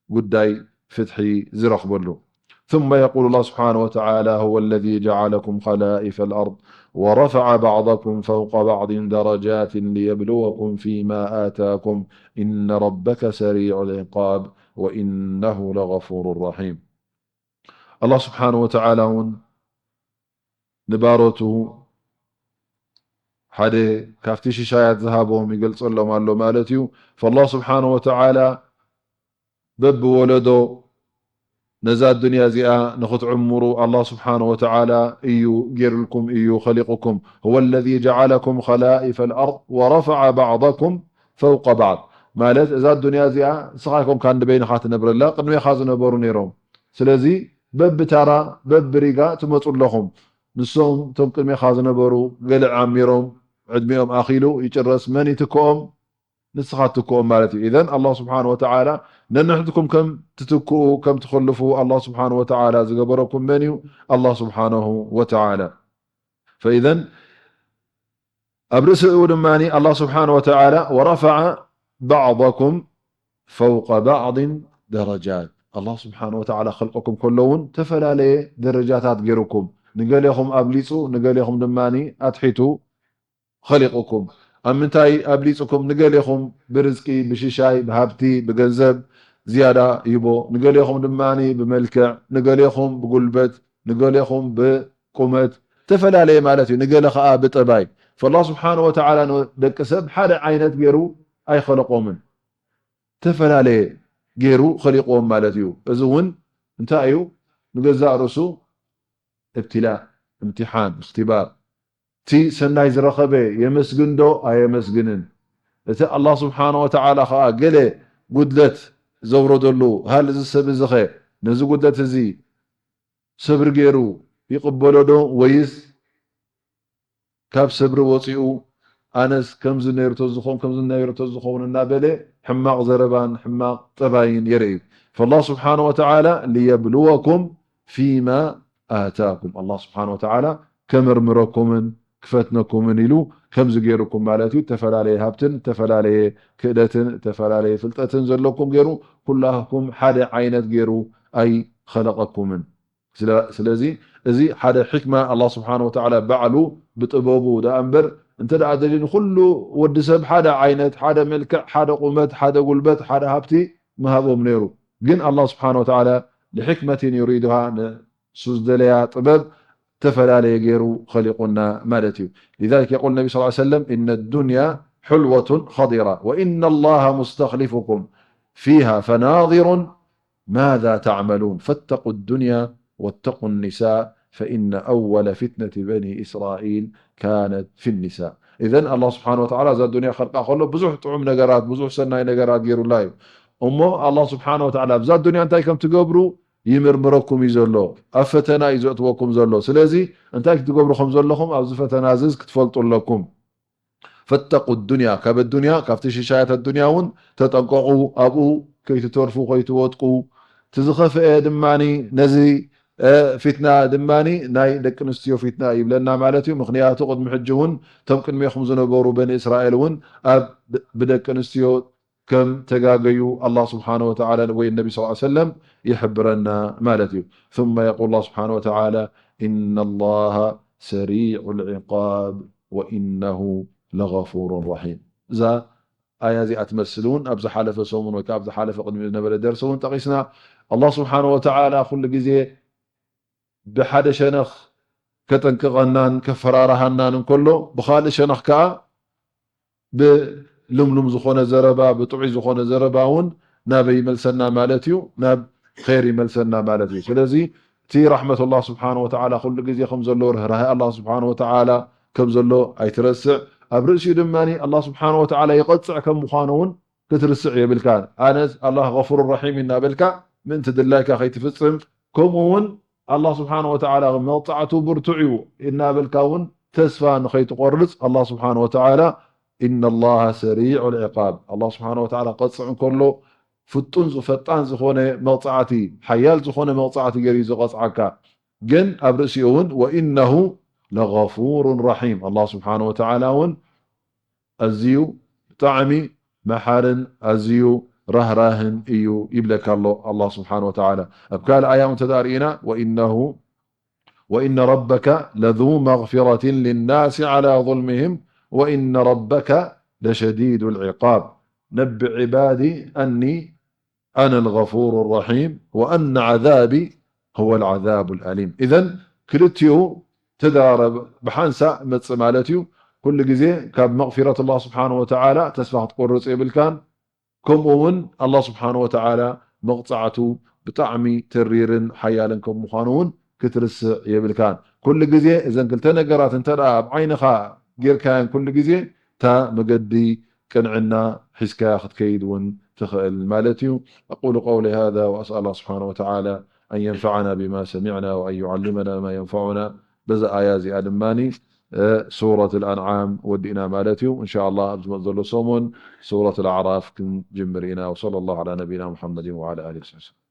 ጉዳይ ፍትሒ ዝረኽበሉ። ثم يقول الله سبحانه وتعالى: هو الذي جعلكم خلائف الأرض ورفع بعضكم فوق بعض درجات ليبلوكم فيما آتاكم إن ربك سريع العقاب وإنه لغفور رحيم. ኣላህ ስብሓነሁ ወተዓላ እውን ንባሮቱ ሓደ ካብቲ ሽሻያት ዝሃቦም ይገልጸሎም ኣሎ ማለት እዩ። ፈላህ ስብሓነሁ ወተዓላ በብወለዶ ነዛ ኣዱንያ እዚኣ ንኽትዕምሩ ኣላህ ስብሓነሁ ወተዓላ እዩ ገይሩልኩም፣ እዩ ኸሊቑኩም። هو الذي جعلكم خلائف الأرض ورفع بعضكم فوق بعض። ማለት እዛ ኣዱንያ እዚኣ ንስኻ ኣይኮንካን ንበይንኻ ትነብረላ፣ ቅድሜኻ ዝነበሩ ነይሮም። ስለዚ በብታራ በብሪጋ ትመፁ ኣለኹም። ንሶም እቶም ቅድሜኻ ዝነበሩ ገለ ዓሚሮም ዕድሚኦም ኣኺሉ ይጭረስ፣ መን ይትክኦም? ንስኻ ትክኦም ማለት እዩ። ኢዘን ኣላህ ስብሓን ወተዓላ ነንሕድኩም ከም ትትክኡ ከም ትኽልፉ ኣላህ ስብሓን ወተዓላ ዝገበረኩም መን እዩ? ኣላህ ስብሓነሁ ወተዓላ። ፈኢዘን ኣብ ርእሲኡ ድማ ኣላህ ስብሓን ወተዓላ ወረፈዐ ባዕضኩም ፈውቀ ባዕድን ደረጃት። ኣላህ ስብሓን ወተዓላ ከልቀኩም ከሎ እውን ተፈላለየ ደረጃታት ገይሩኩም። ንገሌኹም ኣብሊፁ፣ ንገሌኹም ድማ ኣትሒቱ ኸሊቁኩም። ኣብ ምንታይ ኣብሊጽኩም? ንገሌኹም ብርዝቂ፣ ብሽሻይ፣ ብሃብቲ፣ ብገንዘብ ዝያዳ ይቦ፣ ንገሌኹም ድማ ብመልክዕ፣ ንገሌኹም ብጉልበት፣ ንገሌኹም ብቁመት፣ ዝተፈላለየ ማለት እዩ። ንገለ ኸዓ ብጠባይ። ፈላ ስብሓን ወተዓላ ንደቂ ሰብ ሓደ ዓይነት ገይሩ ኣይኸለቆምን። ዝተፈላለየ ገይሩ ኸሊቅዎም ማለት እዩ። እዚ እውን እንታይ እዩ? ንገዛእ ርእሱ እብትላእ፣ እምትሓን፣ እኽትባር። እቲ ሰናይ ዝረኸበ የመስግን ዶ ኣየመስግንን? እቲ ኣላህ ስብሓነ ወተዓላ ኸዓ ገለ ጉድለት ዘውረደሉ፣ ሃል እዚ ሰብ እዚ ኸ ነዚ ጉድለት እዚ ሰብሪ ገይሩ ይቕበሎ ዶ? ወይስ ካብ ሰብሪ ወፂኡ ኣነስ ከምዚ ነይሩ ተዝኸውን፣ ከምዚ ነይሩ ተዝኸውን እናበለ ሕማቕ ዘረባን ሕማቕ ጠባይን የርኢ። ፈላህ ስብሓነ ወተዓላ ሊየብልወኩም ፊማ ኣታኩም። ኣላህ ስብሓነ ወተዓላ ከመርምረኩምን ክፈትነኩምን ኢሉ ከምዚ ገይሩኩም ማለት እዩ። እተፈላለየ ሃብትን እተፈላለየ ክእለትን እተፈላለየ ፍልጠትን ዘለኩም ገይሩ ኩላኩም ሓደ ዓይነት ገይሩ ኣይኸለቐኩምን። ስለ-፣ ስለዚ እዚ ሓደ ሕክማ ኣላህ ስብሓነ ወተዓላ ባዕሉ ብጥበቡ ደኣ እምበር እንተ ደኣ ደልዩ ንኹሉ ወዲ ሰብ ሓደ ዓይነት፣ ሓደ መልክዕ፣ ሓደ ቁመት፣ ሓደ ጉልበት፣ ሓደ ሃብቲ ምሃቦም ነይሩ። ግን ኣላህ ስብሓነ ወተዓላ ልሕክመትን ዩሪድሃ፣ ንሱ ዝደለያ ጥበብ ተፈላለየ ገይሩ ኸሊቁና ማለት እዩ። لذلك يقول النبي صلى الله عليه وسلم: إن الدنيا حلوة خضرة وإن الله مستخلفكم فيها فناظر ماذا تعملون فاتقوا الدنيا واتقوا النساء فإن أول فتنة بني إسرائيل كانت في النساء. إذن ኣላህ ስብሓነ ወተዓላ እዛ ዱንያ ኸልቃ ከሎ ብዙሕ ጥዑም ነገራት፣ ብዙሕ ሰናይ ነገራት ገይሩላ እዩ። እሞ ኣላህ ስብሓነ ወተዓላ ኣብዛ ዱንያ እንታይ ከም ትገብሩ ይምርምረኩም እዩ ዘሎ፣ ኣብ ፈተና እዩ ዘእትወኩም ዘሎ። ስለዚ እንታይ ክትገብሩ ከም ዘለኹም ኣብዚ ፈተና እዚ ክትፈልጡ ኣለኩም። ፈተቁ ዱንያ፣ ካብ ኣዱንያ፣ ካብቲ ሽሻያት ኣዱንያ እውን ተጠንቀቑ፣ ኣብኡ ከይትተርፉ፣ ከይትወድቁ። እቲ ዝኸፍአ ድማ ነዚ፣ እ፣ ፊትና ድማ ናይ ደቂ ኣንስትዮ ፊትና ይብለና ማለት እዩ። ምኽንያቱ ቅድሚ ሕጂ እውን እቶም ቅድሜኹም ዝነበሩ በኒ እስራኤል እውን ኣብ፣ ብደቂ ኣንስትዮ ከም ተጋገዩ ኣላህ ስብሓነ ወተዓላ ወይ ነቢ ስ ሰለም ይሕብረና ማለት እዩ። ثم يقول الله سبحانه وتعالى: إن الله سريع العقاب وإنه لغفور رحيم. እዛ ኣያ እዚኣ ትመስል እውን ኣብ ዝሓለፈ ሰሙን ወይ ከዓ ኣብ ዝሓለፈ ቅድሚ ዝነበረ ደርሲ እውን ጠቒስና። ኣላህ ስብሓነ ወተዓላ ኩሉ ግዜ ብሓደ ሸነኽ ከጠንቅቐናን ከፈራርሃናን እንከሎ፣ ብኻልእ ሸነኽ ከዓ ብልምሉም ዝኾነ ዘረባ፣ ብጥዑይ ዝኾነ ዘረባ እውን ናበይ ይመልሰና ማለት እዩ? ናብ ኸይር ይመልሰና ማለት እዩ። ስለዚ እቲ ራሕመት ኣላህ ስብሓነ ወተዓላ ኩሉ ግዜ ከም ዘሎ፣ ርህራሄ ኣላህ ስብሓነ ወተዓላ ከም ዘሎ ኣይትረስዕ። ኣብ ርእሲኡ ድማ ኣላህ ስብሓነ ወተዓላ ይቐፅዕ ከም ምዃኑ እውን ክትርስዕ የብልካን። ኣነስ ኣላህ ገፉር ረሒም እናበልካ ምእንቲ ድላይካ ከይትፍፅም፣ ከምኡ እውን ኣላህ ስብሓነ ወተዓላ መቕፃዕቱ ብርቱዕ እዩ እናበልካ እውን ተስፋ ንኸይትቆርፅ፣ ኣላህ ስብሓነ ወተዓላ ኢነላሃ ሰሪዑ ልዕቃብ፣ ኣላህ ስብሓነ ወተዓላ ክቐፅዕ እንከሎ ፍጡን ዝ-፣ ፈጣን ዝኾነ መቕፃዕቲ፣ ሓያል ዝኾነ መቕፃዕቲ ገይሩ እዩ ዝቐፅዓካ። ግን ኣብ ርእሲኡ እውን ወኢነሁ ለገፉሩን ረሒም፣ ኣላህ ስብሓነ ወተዓላ እውን ኣዝዩ ብጣዕሚ መሓርን ኣዝዩ ራህራህን እዩ ይብለካ ኣሎ ኣላህ ስብሓነ ወተዓላ። ኣብ ካልእ ኣያ እውን እንተ ደኣ ርኢና፣ ወኢነሁ፣ ወኢነ ረበከ ለዙ መግፊረትን ሊናሲ ዓላ ዙልሚሂም ወኢነ ረበከ ለሸዲዱ ልዕቃብ። ነቢ ዒባዲ ኣኒ ኣነ ልገፉሩ ረሒም ወኣነ ዓዛቢ ሁወ ልዓዛቡ ልኣሊም። ኢዘን ክልቲኡ ተደራረብ ብሓንሳእ መጽእ ማለት እዩ። ኩሉ ግዜ ካብ መቕፊረት ኣላህ ስብሓነ ወተዓላ ተስፋ ክትቆርጽ የብልካን። ከምኡ እውን ኣላህ ስብሓነ ወተዓላ መቕጻዕቱ ብጣዕሚ ተሪርን ሓያልን ከም ምዃኑ እውን ክትርስዕ የብልካን። ኩሉ ግዜ እዘን ክልተ ነገራት እንተ ደኣ ኣብ ዓይንኻ ጌርካየን ኩሉ ግዜ እታ መገዲ ቅንዕና ሒዝካያ ክትከይድ እውን ትኽእል ማለት እዩ። أقول قولي هذا وأسأل الله سبحانه وتعالى أن ينفعنا بما سمعنا وأن يعلمنا ما ينفعنا በዛ ኣያ እዚኣ ድማ ሱረት ኣልኣንዓም ወዲእና ማለት እዩ። እንሻ ኣላህ ኣብ ዝመፅ ዘሎ ሰሙን ሱረት ኣልኣዕራፍ ክንጅምር ኢና። ወሰለ ላሁ ዓላ ነቢና ሙሐመድን ወዓላ ኣሊሂ ወሰሕቢሂ።